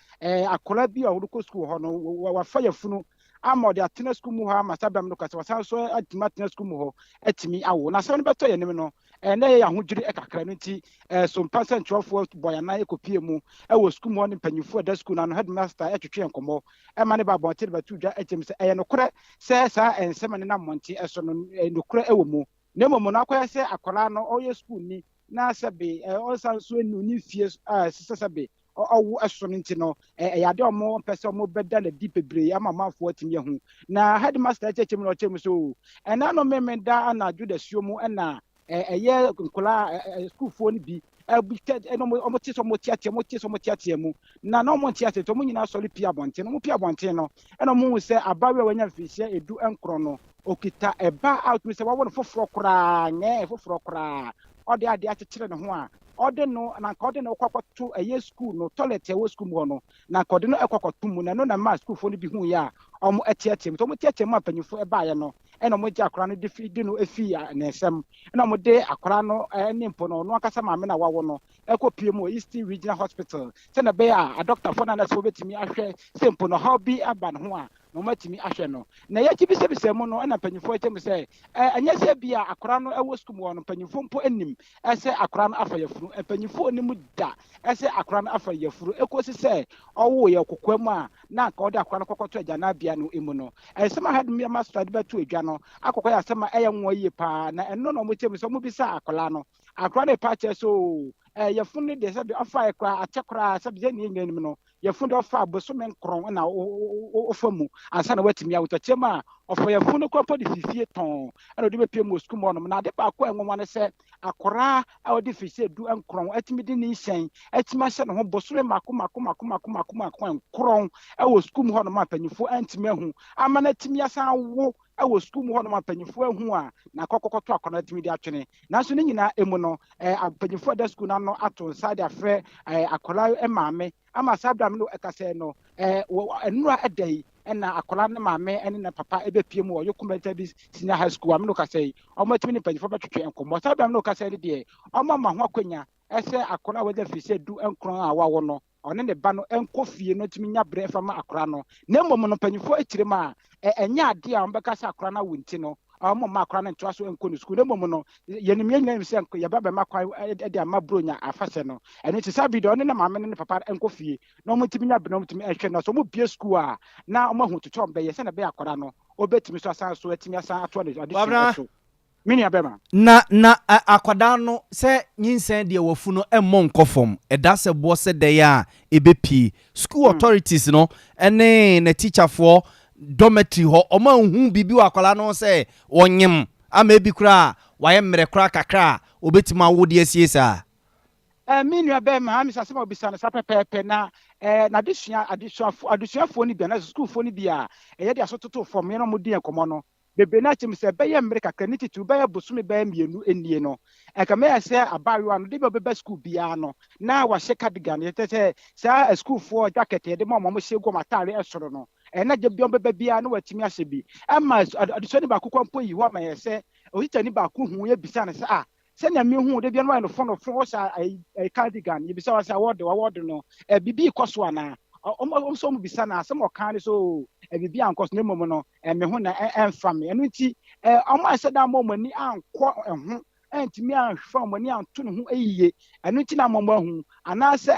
akwadaa bi a ɔrekɔ sukuu wɔ hɔ no wafa yafunu ama ɔde atena sukuu mu hɔ ama saa bɛm no kasa wasan so atumi atena sukuu mu hɔ atumi awo na asɛm no bɛtɔ yɛn anim no na ɛyɛ ahodwiri kakra no nti so mpa nsɛntwerɛfoɔ bɔ yɛn anan kɔpie mu wɔ sukuu mu hɔ ne mpanyinfoɔ ɛda sukuu no ano headmaster ɛtwetwe nkɔmmɔ ɛma ne ba abɔnten de bɛto dwa akyɛm sɛ ɛyɛ nokorɛ sɛ saa nsɛm a ɛnenam mmɔnten so no nokorɛ wɔ mu na mmom no akɔyɛ sɛ akwadaa no ɔyɛ sukuuni na sɛbe ɔnsan nso nnu ne mfie a ɛsɛ sɛ sɛbe ɔwo so no nti no ɛyɛ adeɛ a wɔn mpɛ sɛ wɔn bɛda no adi bebree ama amanfoɔ atumi ahu. Na headmaster kyerɛkyerɛ mu na ɔkyerɛ mu so ɛna no memenda anadwo dasuo mu ɛna ɛyɛ nkwadaa sukuufoɔ no bi ɛna wɔn te sɛ wɔn teatea wɔn te sɛ wɔn teatea mu na na wɔn nte ase nti wɔn nyinaa sɔre pie abɔnten. Wɔn pie abɔnten no ɛna wɔn hu sɛ abaayewa a wanya mfinhyia 19 no okita ɛba a otumi sɛ wawo no foforɔ koraa nyɛɛ foforɔ koraa ɔde adeɛ akyekyere ne ho a ɔde no na nka ɔde no kɔ akɔto ɛyɛ sukuu no toilet a ɛwɔ sukuu mu hɔ no na nka ɔde no kɔ akɔto mu na ɛno na ɛmaa sukuufoɔ no bi hu yɛ a wɔn teatea mu nti wɔn teatea mu a mpanyinfoɔ ɛbaeɛ no ɛna wɔn gye akwadaa no de fi de no efi ne nsam ɛna wɔn de akwadaa no ɛne mpo no ɔno ankasa maame na wawo no ɛkɔ pie mu wɔ Eastern Regional Hospital sɛnea ɛbɛyɛ a adɔktafoɔ no anasɛ wɔbɛtumi ahwɛ sɛ mpo no ɔhaw bi aba ne ho a na wɔatumi ahwɛ no. Na yɛakyi bisabisa mu no, ɛna mpanyimfoɔ kyerɛ mu sɛ, ɛnyɛ sɛ bi a akwadaa no wɔ sukuu mu hɔ no, mpanyimfoɔ mpo nnim sɛ akwadaa no afa yafunu. Mpanyimfoɔ nnim da sɛ akwadaa no afa yafunu ɛkɔsi sɛ ɔwoeɛ kokoa mu a na anka ɔde akwadaa no kɔkɔto agyananbea no mu no. Nsɛm a headmaster de bɛto adwa no akɔkɔ yɛ asɛm a ɛyɛ nwanwa yie paa, na ɛno na wɔkyerɛ mu sɛ wɔbisaa akwadaa no. Akwadaa no repa akyerɛ sɛ oo, yafunu no deɛ sɛdeɛ ɔfaeɛ koraa akyɛ koraa sɛdeɛ yɛn nyinaa nim no, Yafunu de ɔfa bosome 9 na ɔfa mu ansa na watumi awo. Tɔkyerɛm a ɔfa yafunu no koraa mpo de fi fie tɔnn na ɔde bɛpue mu wɔ sukuu mu hɔnom. Na ade baako a ɛnwanwa ne sɛ akwadaa a ɔde mfirihyia 19 atumi de ne nhyɛn atumi ahyɛ ne ho bosome mmaako mmaako mmaako mmaako mmaako mmaako 9 wɔ sukuu mu hɔnom a mpanyinfoɔ antumi ahu ama no atumi asan awo wɔ sukuu mu hɔnom a mpanyimfoɔ ahu a na akɔkɔkɔto akɔnɔ atumi de atwene. Nanso ne nyinaa mu no, mpanyimfoɔ a ɛda sukuu no ano ato nsa de afrɛ akwadaa yi maame ama saa berɛ a me ne wo ɛkasa yi no, nnora da yi, na akwadaa no maame ne ne papa bɛpue mu wɔ Yoku Methodist Senior High School a me ne wo kasa yi, wɔatumi ne mpanyinfoɔ bɛtwetwe nkɔmmɔ. Saa berɛ a me ne wo kasa yi no deɛ, wɔama ho akwanya sɛ akwadaa a wadi mfirihyia 19 a wɔawo no, ɔne ne ba no nkɔ fie no ntumi nya berɛ mfa ma akwadaa no. Na mmom no, mpanyinfoɔ akyire mu a, ɛnyɛ adeɛ a wɔbɛka sɛ akwadaa no awo nti no, wɔmma akwadaa no ntoa so nkɔ ne sukuu. Na mmom no, yɛnim yɛn nyinaa nim sɛ yɛba bɛma kwan de ama Buronya afahyɛ no. Ɛno nti saa bere deɛ ɔne ne maame ne ne papa nkɔ fie na wɔntumi nya bere na wɔntumi nhwɛ no. Na sɛ wɔbue sukuu a, na wɔahu toto a wɔbɛyɛ sɛnea ɛbɛyɛ akwadaa no ɔbɛtumi so asan so atumi asan atoa ne adesua Kwabena. so. Me nua bɛma. Na na akwadaa no sɛ nyinsɛn deɛ wafu no mmɔ nkɔ fam, ɛda sɛ boɔ sɛ dɛn a ɛbɛpue. School authorities no ne n'atikyafoɔ dormitory hɔ, wɔn anhu biribi wɔ akwadaa no ho sɛ ɔnyem ama ebi koraa a wayɛ mmerɛ koraa kakra a ɔbɛtumi awo de asie saa. Me nua bɛrima, me sɛ asɛm a wobisa no saa pɛpɛɛpɛ na n'adesua adesuafo adesuafoɔ no bi anaasɛ sukuufoɔ no bi a ɛyɛ de aso toto fam yɛn a wɔdi yɛn nkɔmmɔ no bebree no akyerɛ mu sɛ ɛbɛyɛ mmere kakra ne titiriw bɛyɛ bosome bɛyɛ mmienu nie no ɛka mɛyɛ sɛ abaayewa no de bi a ɔbɛba sukuu biara no na wahyɛ cardigan yɛtɛ sɛ saa sukuufoɔ jacket yɛde ma wɔn hyɛ gu wɔn ataare soro no ɛna gye bi ɔbɛba biara na watumi ahyɛ bi ɛma adesuani baako kɔ mpo yi hɔ ama yɛ sɛ ɔtikyani baako hu yɛ bisa no sɛ ah Sɛnea mihu wo da biara no woayɛ no fonofo, wohyɛ ayi cardigan, yebisa wo sɛ awɔde awɔde no, ɛ biribi rekɔ so anaa? Wɔn nso wɔbisa no asɛm a ɔka ne sɛ oo ɛ biribi ankɔ so na mmom no ɛ me ho na ɛmfa me. Ɛno nti ɛ wɔn anhyɛ da amma wɔn ani ankɔ ɛho, antumi amfa wɔn ani anto ne ho yiye. Ɛno nti na ama wɔahu. Anaasɛ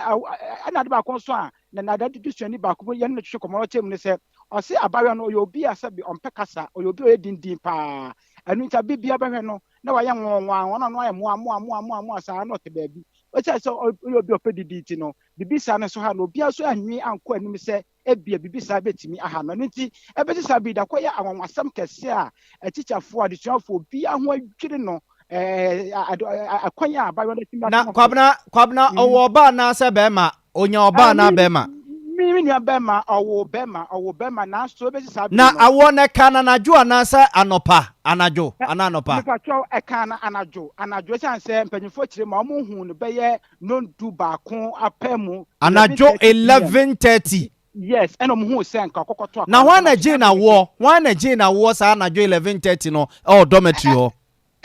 ɛna ade baako nso a na n'adesuani baako bi yɛne no twetwe nkɔmmɔ na ɔkyerɛ mu ne sɛ ɔse abayewa no ɔyɛ obi a sɛbe ɔmpɛ kasa, ɔyɛ obi a ɔyɛ dindin paa. Ɛno nti bere biara bɛhwɛ no na wayɛ nwonwa, ɔno ano ayɛ moa moa moa moa moa saa na ɔte baabi. Esiane sɛ ɔyɛ obi a ɔpɛ didi nti no, biribi saa no nso ha no. Obiara nso annwen ankɔ anim sɛ ebia biribi saa betumi aha no. Ɛno nti, ebesi saa bere yi, da koro yɛ anwanwasɛm kɛse a atikyafoɔ, adesuafoɔ, obiara ho adwiri no, akwan a abayewa no atumi Na atena so. Kwabena, Kwabena, ɔwɔ ɔba anaasɛ bɛrima? Onya ɔba anaa bɛrima? Me nua bɛrima, ɔwoo bɛrima, ɔwoo bɛrima, nanso ebesi saa bere Na no. awoɔ no ɛka no anadwo anaasɛ anɔpa? Anadwo anaa anɔpa? Mepakyɛw, ɛkaa no anadwo, anadwo, esiane sɛ mpanyimfoɔ kyerɛ mu a, wɔhuu no bɛyɛ nnɔndu baako apɛ mu, Anadwo 11:30 pm. 11:30. Yes, ɛna wɔhuu sɛ nka ɔkɔkɔto Na akwadaa no hwan na nanso gyee saa no bere no awoɔ? Hwan na gyee no awoɔ saa anadwo 11:30 no wɔ dormitory hɔ?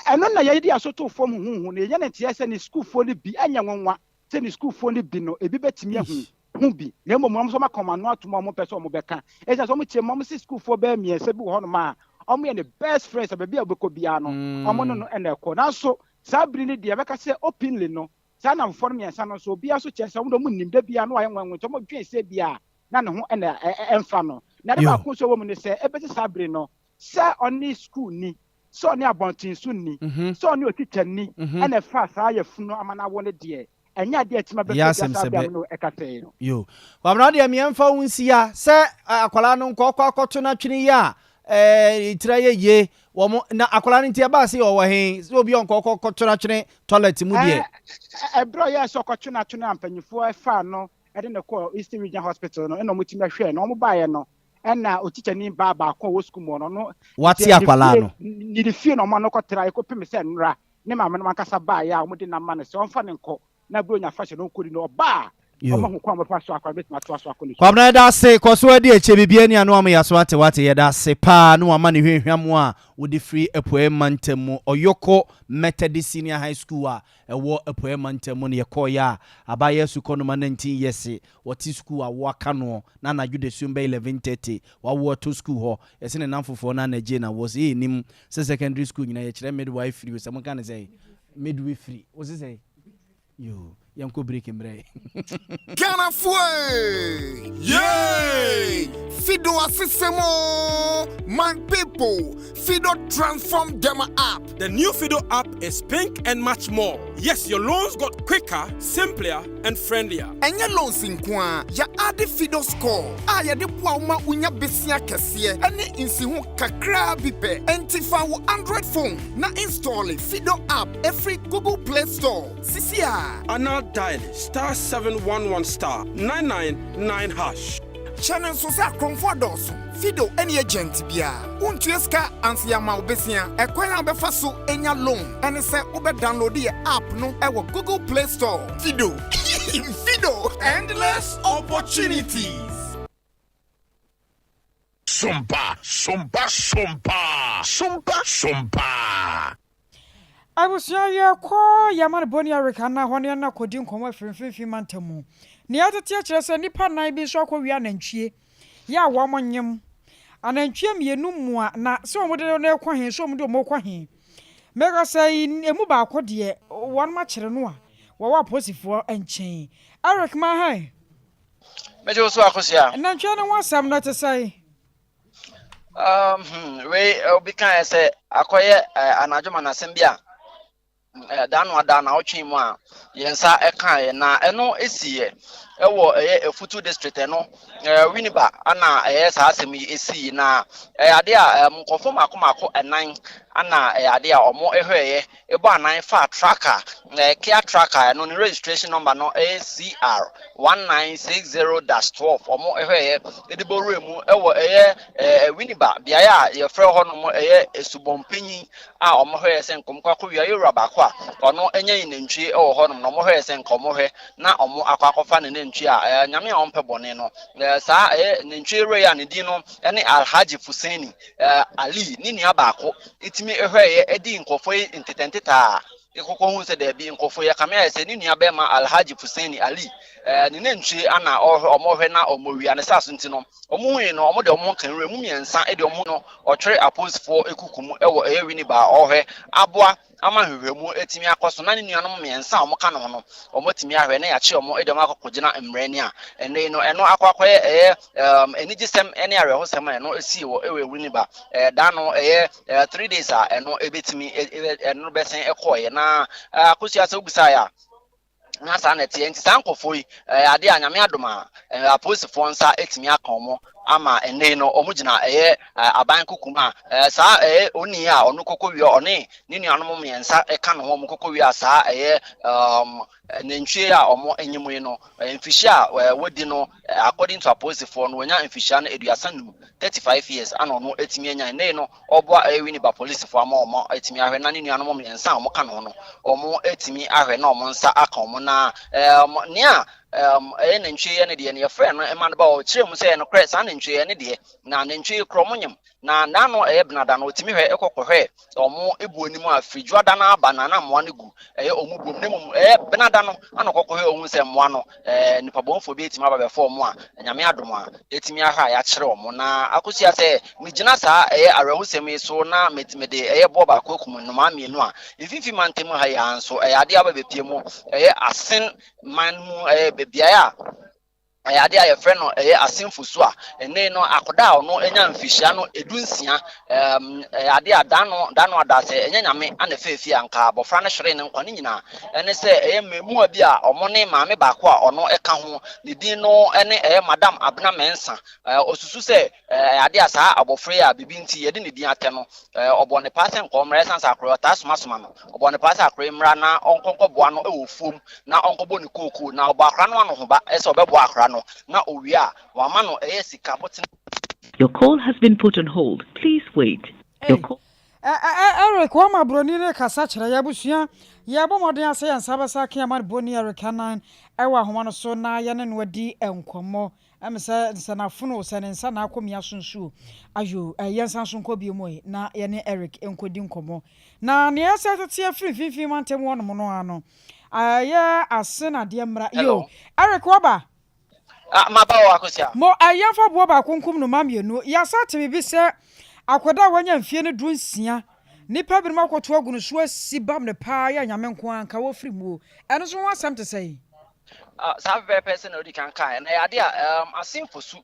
Ɛno na yɛde aso too fam huhuuhu, na yɛnya no nteɛ sɛ ne sukuufoɔ no bi, ɛnyɛ nwonwa sɛ ne sukuufoɔ no bi no, ebi bɛtumi ahu ho bi, na mmom wɔn nso wɔaka wɔn ano atom a wɔmpɛ sɛ wɔbɛka. Ɛsiane sɛ wɔkyerɛ mu, wɔse sukuufoɔ bɛyɛ mmiɛnsa bi wɔ hɔnom a wɔyɛ ne best friends a baabi a wɔbɛkɔ biara no, wɔne no na ɛkɔ. Nanso saa bere no deɛ, yɛbɛka sɛ openly no, saa nnamfofoɔ no mmiɛnsa no nso, obiara nso kyerɛ sɛ wɔn deɛ wɔnnim, da biara no wɔayɛ nwanwa nti wɔdwen sɛ ebia na ne ho na ɛmfa no. Na ade baako nso a ɛwɔ mu ne sɛ, ɛbɛsi saa bere no, sɛ ɔne sukuuni sɛ ɔne abɔnten so nni, sɛ ɔne otita nni, ɛna ɛfaa saa yafunu ama no awo no deɛ, ɛnyɛ adeɛ a ɛtumi Ɛyɛ abɛfa dwa asɛm saa sɛ berɛ a bɛ. me ne wo ɛkasa yi no. Yo. Kwabena wo deɛ meɛmfa wo nsi ha sɛ akwadaa no nkɔ ɔkɔ akɔto no atwene yi a ɛɛ tiri ayɛ yie wɔn na akwadaa no nti ɛbaa se ɔwɔ he sɛ obi ɔnkɔ ɔkɔ kɔto no atwene toilet mu deɛ. Ɛɛ ɛberɛ a ɔyɛɛ sɛ ɔkɔto no atwene a mpanyinfoɔ faa no de no kɔɔ Eastern Region Hospital no ɛna wɔtumi hwɛɛ no, wɔn baeɛ no ɛna otikyani baa baako a ɔwɔ sukuu mu hɔ no ɔno Wate nti ne akwadaa fie no. ne ne fie na ɔma no kɔtra ɛkɔpem sɛ nnora ne maame no ankasa baeɛ a wɔde no ama no sɛ ɔmfa no nkɔ na Buronya afahyɛ no ɔnkɔdi no ɔba a Yo. ɔmahu kwan a ɔbɛfa so akɔ no bɛtumi atoa so akɔ ne sukuu. Kwabena yɛda ase kɔ so adi akyire biribiara ni ano ama yɛaso ate wate yɛda ase paa ne wama ne hwamhwam a wode firi apueɛ mantam mu Ɔyoko Methodist Senior High School a ɛwɔ apueɛ mantam mu no yɛkɔeɛ a abayewa sukɔnoma 19 years wɔte sukuu a woaka noɔ na anadwo dasuom bɛyɛ 11:30 wawo ato sukuu hɔ yɛse ne namfofoɔ no ana gyee no awoɔ sɛ yɛnim sɛ secondary school nyina yɛkyerɛ midwifery o sɛ moka no sɛn midwifery wose sɛn yoo yɛnkɔ break mmerɛ. Ghanafoɔ Yay! Fido asesɛm o! My people, Fido transform them app. The new Fido app is pink and much more. Yes, your loans got quicker, simpler, and friendlier. Ɛnyɛ loans nko ara, yɛade Fido Score a yɛde boa wo ma wonya besia kɛseɛ ne nsiho kakraa bi pɛ. Enti fa wo Android phone na install Fido app ɛfiri Google Play Store sisi a. Anaa dial *711 *999 hash. Hyɛ no nso sɛ akorɔmfoɔ adɔɔso. Fido ne agent biara. Wontua sika ansa yɛama wo besia. Ɛkwan a wobɛfa so anya loan ne sɛ wobɛ download yɛ app no wɔ Google Play Store. Fido. Fido. Endless opportunities. Sompa, sompa, sompa, sompa, sompa. Abusua yɛkɔ yɛn amanebɔ ni Eric anaa hɔ ne yɛn akɔdi nkɔmmɔ afiri mfimfini mantam mu. Nea ɛtete akyerɛ sɛ nnipa nnan bi nso akɔwia anantwie yɛ a wɔn nyem. Anantwie mmienu mua na sɛ wɔn de no rekɔ he, sɛ wɔn de wɔn rekɔ he. Meka sɛ emu baako deɛ wɔn akyere no a wɔwɔ apolisifoɔ nkyɛn. Eric Mahan. Megye wo so Akosua. Nantwie no ho asɛm no te sɛn? Um, hmm, wei eh, obi kaeɛ sɛ akɔyɛ eh, anadwo ma n'asɛm bi a eh, da no ada na ɔtwe mu a yɛn nsa kaeɛ na ɛno esiiɛ ɛwɔ ɛyɛ Efutu district ɛno eh, Winneba ana ɛyɛ saa asɛm yi esii na ɛyɛ adeɛ a eh, nkurɔfoɔ mako mako ɛnan ana ɛyɛ adeɛ a wɔn ɛhwɛeɛ Ebɔ anan faa truck a ɛyɛ Kia truck a ɛno ne registration number no ɛyɛ CR 1960 dash 12 wɔn hwɛeɛ de bɔ wura mu ɛwɔ ɛyɛ ɛɛ Winneba beaeɛ a yɛfrɛ hɔ nom ɛyɛ Esubɔnpanyin a wɔn hwɛeɛ sɛ nka wɔn kɔ akɔwia yɛwura baako a ɔno ɛnyɛ yi nantwie ɛwɔ hɔ nom na wɔn hwɛeɛ sɛ nka wɔn hwɛ na wɔn akɔ akɔfa ne nantwie a ɛɛ nyame a wɔn pɛ bɔne no ɛɛ saa ɛyɛ nantwie wura yi a ne din no ɛne Alhaji Fuseni ɛɛ Ali ne nua baako tumi hwɛeɛ dii nkurɔfoɔ yi ntetɛntetɛ a kɔkɔ hu sɛ daabi nkurɔfoɔ yi akame ayɛ sɛ ne nua bɛrima Alhaji Fuseni Ali eh, ne nantwie ana ɔhwɛ ɔmo na ɔmo wia ne saa so nti no ɔmo hui no ɔmo de ɔmo ho ka nwura mu mmiɛnsa de ɔmo no ɔtwere apolisifoɔ ekuku mu ɛwɔ ɛyɛ Winneba a ɔhwɛ aboa ama nhwehwɛmu atumi akɔ so na ne nuanom mmiɛnsa a wɔka ne ho no, wɔatumi ahwɛ na yɛakye wɔn de wɔn akɔkɔgyina mmara ani a ɛnnɛ yi no ɛno akɔ akɔyɛ ɛyɛ um, anigyesɛm ne awerɛhosɛm a ɛno sii wɔ ɛwɔ Winneba ɛɛ da no ɛyɛ ɛɛ 3 days a ɛno ɛbɛtumi ɛno bɛsɛn ɛkɔɔyɛ na akosua sɛ wobisaeɛ a na saa na ɛteɛ. Nti saa nkurɔfoɔ yi, ɛyɛ adeɛ a Nyame adom a, apolisifoɔ nsa atumi aka wɔn ama ɛnnɛ yi no wɔn gyina ɛyɛ aban kuku mu a saa ɛyɛ onii a ɔno kɔkɔ wia ɔne ne nuanom mmiɛnsa ɛka ne ho wɔn kɔkɔ wia saa ɛyɛ um, nantwie a wɔn anim yi no mfihyia a wɔdi no according to apolisifoɔ no wɔnya mfihyia no 35, 35 years ana ɔno atumi anya ɛnnɛ yi no ɔboa ɛyɛ Winneba polisifo ama wɔn atumi ahwɛ na ne nuanom mmiɛnsa a wɔka ne ho no wɔn atumi ahwɛ na wɔn nsa aka wɔn na ɛɛm nea ɛɛm ɛyɛ nantwie yɛ ne deɛ no yɛfrɛ no ɛma no ba ɔkyerɛ mu sɛ ɛyɛ nokorɛ saa nantwie yɛ ne deɛ na nantwie korɔ mo nyem na n'ano ɛyɛ benada no ɔtumi hwɛ ɛkɔ kɔhwɛ wɔn ebuo anim a firi da no aba na na mmoa no gu ɛyɛ wɔn buom na mmom ɛyɛ benada no ana ɔkɔkɔhwɛ ohun sɛ mmoa no ɛɛ nipa bɔnfoɔ bi etumi aba bɛfɔ wɔn a Nyame adom a etumi ahwɛ a yɛakyerɛ wɔn na akosua sɛ megyina saa ɛyɛ awerɛhosɛm yi so na mede ɛyɛ boɔ baako akum nnomaa mmienu a mfimfini mantam ha yi ara nso ɛyɛ adeɛ aba bɛpie mu ɛyɛ asen man mu ɛyɛ beaeɛ a ɛyɛ adeɛ a yɛfrɛ no ɛyɛ asenfo su a ɛnɛ no akɔda a ɔno anya mfihyia no 16 ɛyɛ adeɛ a da no da no ada sɛ ɛnyɛ Nyame ana fɛɛfie a nka abɔfra no hwere ne nkwa ne nyinaa ɛne sɛ ɛyɛ mmaamua bi a ɔmo ne maame baako a ɔno ɛka ho ne din no ɛne ɛyɛ Madam Abena Mɛnsa. Ɔsusu sɛ ɛyɛ adeɛ a saa abɔfra yi a biribi nti yɛde ne din atɛ no ɔbɔ ne paa sɛ nkɔɔ mmra ɛsan sɛ akɔrɔ ɔtaa somasoma no ɔbɔ ne paa sɛ akɔrɔ mmra na ɔnkɔnkɔboa no ɛwɔ fuom na ɔnkɔbɔ ne kookoo na ɔbɔ akora no ano ho ba ɛsɛ ɔbɛboa akora no na owie a wama no ɛyɛ sika botene. Your call has been put on hold. Please wait. Your call. Eric, wɔma buroni no kasa kyerɛ yɛ abusua. Yɛbɔ mmɔden ase yɛn nsa bɛsa ka yɛma no bɔni Eric Anan ɛwɔ ahoma no so na yɛne no adi nkɔmmɔ. Ɛm sɛ sɛ n'afono sɛ ne nsa na akɔ mia so nsuo ayo yɛnsan so nkɔ bio mu yi na yɛne Eric nkɔdi nkɔmmɔ. Na nea ɛsɛ tete afiri mfimfini mantam hɔnom no ano ɛyɛ ase na adeɛ mmra. Yo, Eric waba. Ah, maba wɔ Akosua. Mo ɛyɛmfa boɔ baako nkum no ma mmienu. Yɛasa te biribi sɛ akwadaa a wanya mfie no 16 nipa binom akɔto agu no so asi bam ne paa yɛ Nyame nko ara nka wɔfiri mu o. Ɛno nso ho asɛm te sɛ yi? Saa pɛpɛɛpɛ sɛ na odi kan kae na ɛyɛ ade a asenfo su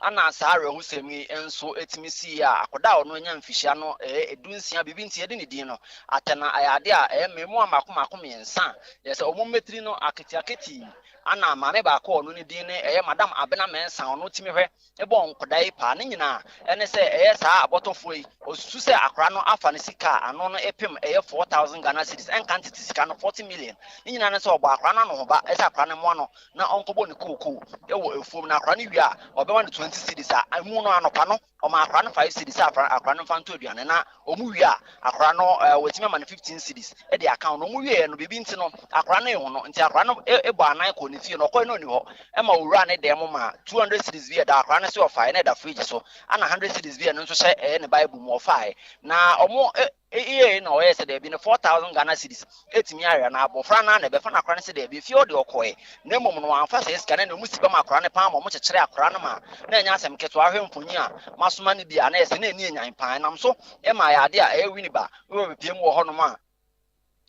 ana saa awerɛhosɛm yi nso etumi sii a akwadaa a ɔno anya mfihyia no ɛyɛ 16 biribi nti yɛde ne din no atɛ na ɛyɛ ade a ɛyɛ mmaamua mmaako mmaako mmiɛnsa a yɛ sɛ wɔn mmetiri no aketeakete ana maame baako a ɔno ne din ne ɛyɛ Madam Abena Mensah ɔno tumi hwɛ bɔ nkɔdaa yi paa ne nyinaa ɛne sɛ ɛyɛ saa abɔtɔfoɔ yi ɔsusu sɛ akora no afa ne sika a ano no epem ɛyɛ 4,000 Ghana cedis ɛnka ntete sika no 40 million ne nyinaa ne sɛ ɔbɔ akora no ano ho ba ɛsɛ akora no mmoa no na ɔnkɔbɔ ne kookoo ɛwɔ efuom na akora no wie a ɔbɛma no 20 cedis a emu no anɔpa no. Ɔmaa akwadaa no 5 cedis sɛ akwadaa no mfa ntɔ aduane, na wɔn wie a, akwadaa no wɔatumi ama no 15 cedis de aka ho. Na wɔn wieɛ no, biribi nti no, akwadaa no ehu no, nti akwadaa no bɔ anan kɔɔ ne fie. Na ɔkɔɛ no, ɔni hɔ. Ɛma owura ne dan mu ma 200 cedis bi ɛda akwadaa no sɛ ɔfaeɛ na ɛda fridge so, ana 100 cedis bi ɛno nso hyɛ ɛyɛ ne Bible mu ɔfaeɛ. Na wɔn yie na ɔyɛ sɛ daabi no, 4,000 Ghana cedis etumi ayɛ na abɔfra no na ɛbɛfa no. Akwadaa no sɛ daabi, efie hɔ deɛ ɔkɔɛ, na mmom no wɔamfa sɛ sika no na ɔmu si ba ma akwadaa no paa ma ɔmo kyekyere akwadaa no, ma na ɛnyɛ asɛm ketewa. Ahwɛ mfonyin a masoma no bi a, na ɛsɛ na ɛni enyan paa. Ɛnam so ɛma yɛ ade a ɛyɛ Winneba wɔ bepie mu wɔ hɔnom a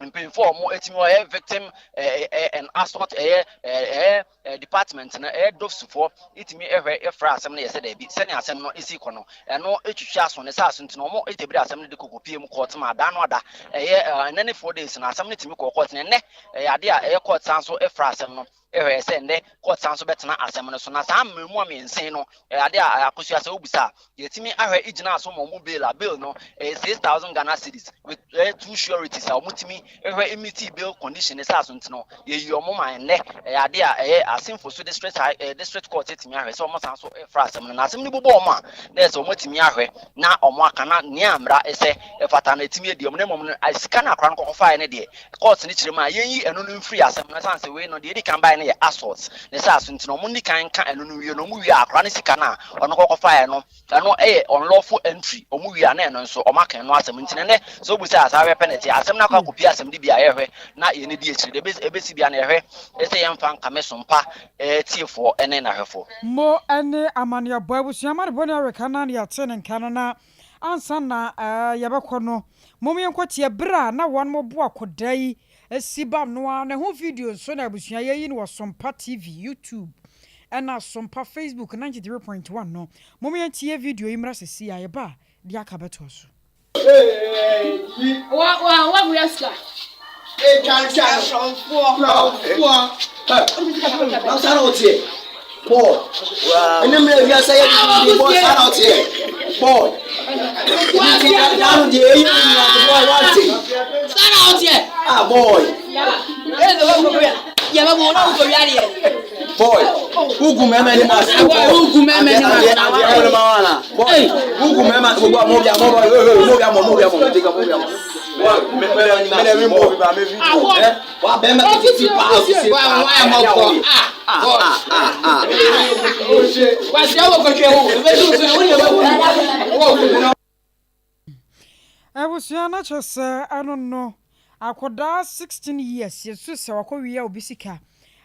mpanyinfoɔ a wɔn etimi ɔyɛ victim and assault ɛyɛ ɛyɛ department no, ɛyɛ dɔfsofoɔ etimi ɛhwɛ ɛfra asɛm no, yɛ sɛ dɛbi, sɛnea asɛm no esi kɔ no, ɛno etwitwi aso ne saa so. Nti na wɔn etebiri asɛm no de koko pie mu court ma adan no ada ɛyɛ ɛnɛ ne 4 days na asɛm no timi kɔ court. Na ɛnɛ ɛyɛ ade a ɛyɛ court san so ɛfra asɛm no ɛhwɛ sɛ nnɛ court san so bɛtena asɛm no so. Na saa mmerɛmu a mmiɛnsa no, ɛyɛ ade a Akosua sɛ wobisa a, yɛtumi ahwɛ egyina so ma ɔmo bail a, bail no ɛyɛ 6,000 Ghana cedis with two sureties a ɔmo tumi ɛhwɛ meet bail condition ne saa so. Nti no yɛyi ɔmo ma nnɛ ɛyɛ ade a ɛyɛ Assin Fosu district high district court etumi ahwɛ sɛ ɔmo san so ɛfra asɛm no. Na asɛm no bobɔ ɔmo a, na ɛsɛ ɔmo atumi ahwɛ na ɔmo aka na nea mmara ɛsɛ ɛfata no etumi edi ɔmo. Na mmom no, sika no akora no kɔkɔ faeɛ no deɛ, court no kyerɛ mu a, yɛnyi ɛno no mfiri asɛm no, ɛsan sɛ wei no deɛ edi kan baeɛ no yɛ assault ne saa so. Nti na ɔmo ndi kan ka ɛno no wie no, ɔmo wie a, akora no sika no a ɔno kɔkɔ faeɛ no, ɛno ɛyɛ unlawful entry. Ɔmo wie a, na ɛno nso ɔmo aka ɛno asɛm. Nti nɛ sɛ obu sɛ asa ahwɛ pɛ na ɛte asɛm no akɔ akɔpie asɛm de bi a, yɛhwɛ na yɛne di akyire de ebesi bia na yɛhwɛ ɛsɛ yɛmfa nkame so mpa tiefoɔ ɛne n'ahwɛfoɔ. Mo ne amanneɛbɔ abusua amanebɔ ne awɛka na ne yɛate ne nka no. Na ansa na yɛbɛkɔ no, mom yɛnkɔtie berɛ a na wɔn mo bo akɔda yi si bam no a ne ho video nso na abusua yɛyi no wɔ Sompa TV YouTube ɛna Sompa Facebook 93.1 no. Mom yɛntie video yi mmra sɛsi a yɛba a, deɛ aka bɛtoa so. Wa wa wa wia sika. Kurɔfoɔ. Saa na ɔteɛ. Bɔɔl. Ɛne mmerɛ wiase yɛ de bɔɔl saa na ɔteɛ. Bɔɔl. Nti daano deɛ ɛyɛ mu nyinaa bɔɔl wante. Saa na ɔteɛ. Ah, bɔɔl. Yɛ bɛ bɔ na wokɔ wia deɛ. Bɔɔl. Wugu mɛmɛ ni ma se. Wugu mɛmɛ ni ma se. Bɔɔl. Wugu mɛmɛ mo bɔ mo bia mo bɔ mo bia mo mo bia mo mo bia mo. Mɛ mi mo bi ba mi video. Wa bɛrima titi paa sisi paa. Wa wa mɔ bɔ ah ah ah ah. Wa si awo kɔtwe wo ebe tu so wo ni ebe wu. Abusua no kyerɛ sɛ ɛno no akwadaa 16 years yɛsu sɛ wakɔwia obi sika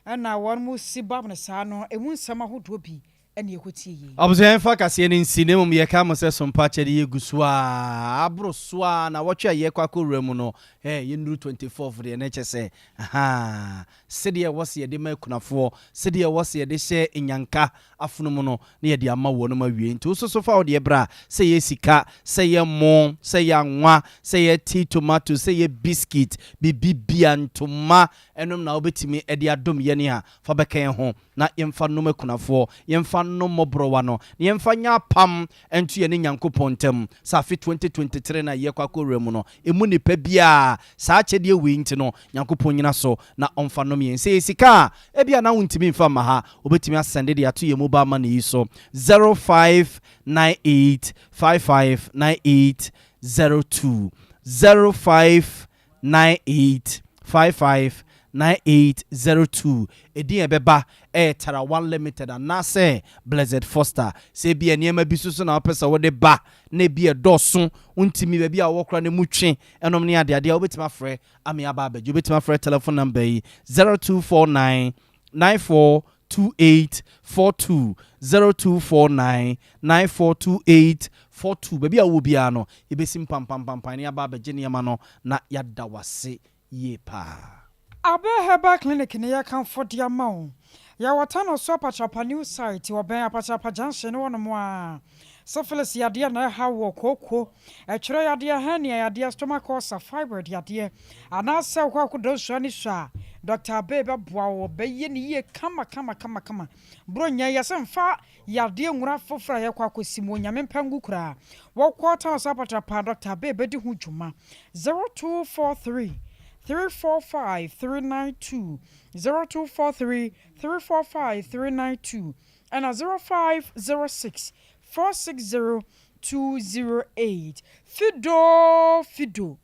ɛna wɔn mu si bam no saa no, emu nsɛm ahodoɔ bi ɛne ɛkɔtie yie. Abusua, yɛmfa kaseɛ no nsi, na mmom yɛka mo sɛ Sompa akyɛde yɛgu so a aboro so a na wɔtwe a yɛkɔ akɔwura mu no, yɛnnuru 24 deɛ na ɛkyɛ sɛ ahaa sɛdeɛ ɛwɔ sɛ yɛde ma akunafoɔ, sɛdeɛ ɛwɔ sɛ yɛde hyɛ nyanka afono mu no, na yɛde ama wɔnom awie. Nti wo soso fa wo deɛ bra, sɛ yɛ sika, sɛ yɛ mo, sɛ yɛ anwa, sɛ yɛ tea tomato, sɛ yɛ biscuit, biribi bia, ntoma ɛnom na wobɛtumi de adom yɛne a, fa bɛka yɛn ho na yɛmfa nom akunafoɔ, yɛmfa nom mmɔborɔwa no, na yɛmfa nyɛ apam nto yɛne Nyankopɔn ntam sɛ afe 2023 no a yɛkɔ akɔwura mu no, ɛmu nipa biaa saa akyɛdeɛ wei nti no, Nyankopɔn nyina so na ɔmfa nom yɛn. Sɛ yɛ sika a ebia na wontumi mfa mma ha, wobɛtumi asɛnde de ato yɛn mobile money yi so, 0598 5598 02, 0598 559802. Ɛdin a ɛbɛba ɛyɛ Tarawan Limited anaasɛ Blessed Foster. Sɛ ebia nneɛma bi soso na wopɛ sɛ wode ba na ebi ɛdɔɔso, wontumi baabi a wɔwɔ kora no mu twe ɛnom ne adeadeɛ a, wobɛtumi afrɛ ame aba abɛgye. Wobɛtumi afrɛ telephone number yi, 0249 94 2842, 0249 9428 42. Baabi a wowɔ biara no, yɛbɛsi mpampampampan ne aba abɛgye nneɛma no na yɛada wase yie paa. Abɛ Herbal Clinic ne yɛkamfo de ama wo. Yɛwɔ Tano so Apatrapa new site, wɔbɛn Apatrapa junction ne wɔnom a syphilis yadeɛ na ɛha wɔ kooko, ɛtwerɛ yadeɛ, hernia yadeɛ, stomach ulcer, fibroid yadeɛ, anaasɛ wokɔ akɔdɔ nsua ne sua a, Dr. Abe bɛboa wo, bɛyɛ ne yie kama kama kama kama. Buronya yɛsɛ mfa yadeɛ nwura foforɔ a yɛkɔ akɔsi mu, Onyame mpa ngu koraa. Wɔkɔ Tano so Apatrapa, Dr. Abe bɛdi ho dwuma. 0243 345 392, 0243 345 392, ɛna 0506. 460 208. Fido Fido.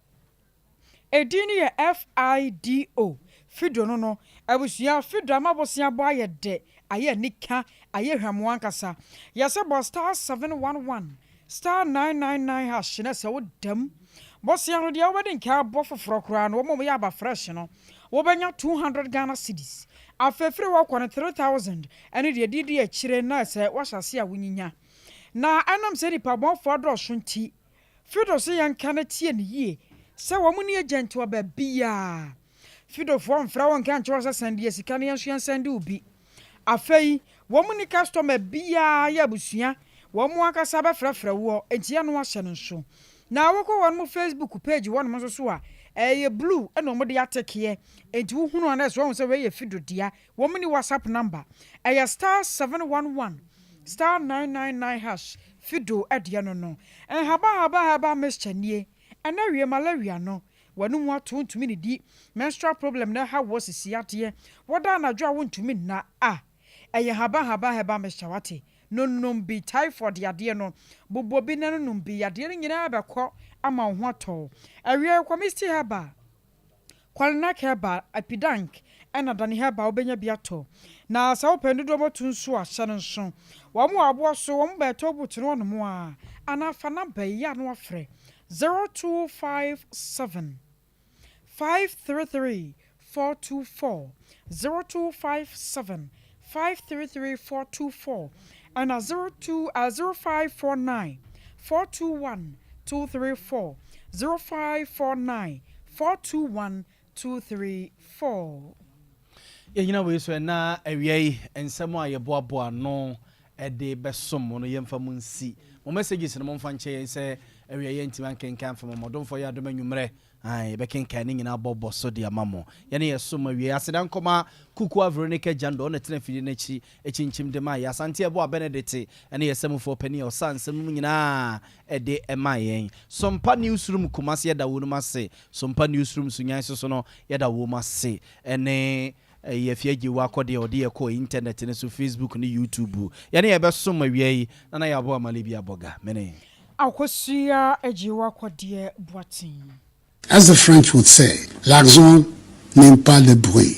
Edin no yɛ FIDO, Fido no no. Abusua, Fido ama bosea bɔ ayɛ dɛ, ayɛ anika, ayɛ hwam ankasa. Yɛsɛ bɔ *711 *999# na sɛ woda mu. Bosea no deɛ wobɛde nka abɔ foforɔ koraa no, wɔn a wɔyɛ aba fresh no, wobɛnya 200 Ghana cedis. Afei firi hɔ kɔ no 3000 ɛne deɛ didi akyire na sɛ wahyɛ ase a wonyinya. Na ɛnam sɛ nipa bɔnfoɔ adɔɔso nti, Fido sɛ yɛnka no tie no yie sɛ wɔn ni agent wɔ baabiaa. Fidofoɔ mfrɛ wɔn nka nkyerɛ sɛ send deɛ sika no, yɛn nso yɛn send wo bi. Afei wɔn ni customer biaa yɛ abusua, wɔn mu ankasa bɛfrɛfrɛ woɔ, enti yɛn no ahyɛ no nso. Na wokɔ wɔn mo Facebook page wɔn nso so a, ɛyɛ blue ɛna wɔn de atekeɛ, enti wohunu a na ɛsɛ wɔn sɛ wɔyɛ Fido dea. Wɔn ni WhatsApp number, ɛyɛ *711 *999#. Fido ɛdeɛ no nhaba haba haba mixture nie. Ɛna wie malaria no wɔn mu ato, ntumi ne di menstrual problem na ɛha wɔ sisi adeɛ, wɔda anadwo a wɔntumi nna a, ɛyɛ haba haba haba mixture wate nonom bi. Typhoid yadeɛ no, bobɔ bi na nonom bi, yadeɛ no nyinaa bɛkɔ ama wo ho atɔ. Ɛwie Kwamisti Herbal, Kwalinak Herbal, Apidank ɛna Dani Herbal, wobɛnya bi atɔ. Na sɛ wopɛ dodoɔ mɔto nso a, hyɛ no nso wɔn wɔ aboɔ so, wɔn bɛɛtɔ butu no wɔnom a, anaa fa number yi a no afrɛ 0257 533 424, 0257 533 424, ɛna 02 0549 421 234, 0549 421 234. Yɛnyina wei so ɛna awia yi nsɛm a yɛboaboa no ɛde bɛsom mo no, yɛmfa mu nsi mo messages no, momfa nkyɛ yɛn sɛ awia yɛntimi ankenkan fa mo mmɔdomfoɔ yɛ adom anwummerɛ. Ai, yɛbɛkenkan ne nyinaa bɔbɔ so de ama mo. Yɛne yɛsom awie. Aseda nkɔma Kukua Veronica Gyando, ɔna tena afidie no akyi ɛkyinkyim de ma yɛ. Asante Ɛboa Benedict ɛne yɛsɛmufoɔ pani a ɔsa nsɛm no mu nyinaa ɛde ɛma yɛn. Sompa Newsroom Kumase, yɛda wo no mu ase. Sompa Newsroom Sunyan so so no, yɛda wo mu ase. Ɛne ɛyɛ afie agye wo akɔ deɛ ɔde yɛkɔ internet no so, Facebook ne YouTube. Yɛne yɛbɛsom awia yi na yɛabɔ amale bi abɔga mene Akosua agye wo akɔdeɛ Boaten. As the French would say, l'argent n'aime pas le bruit.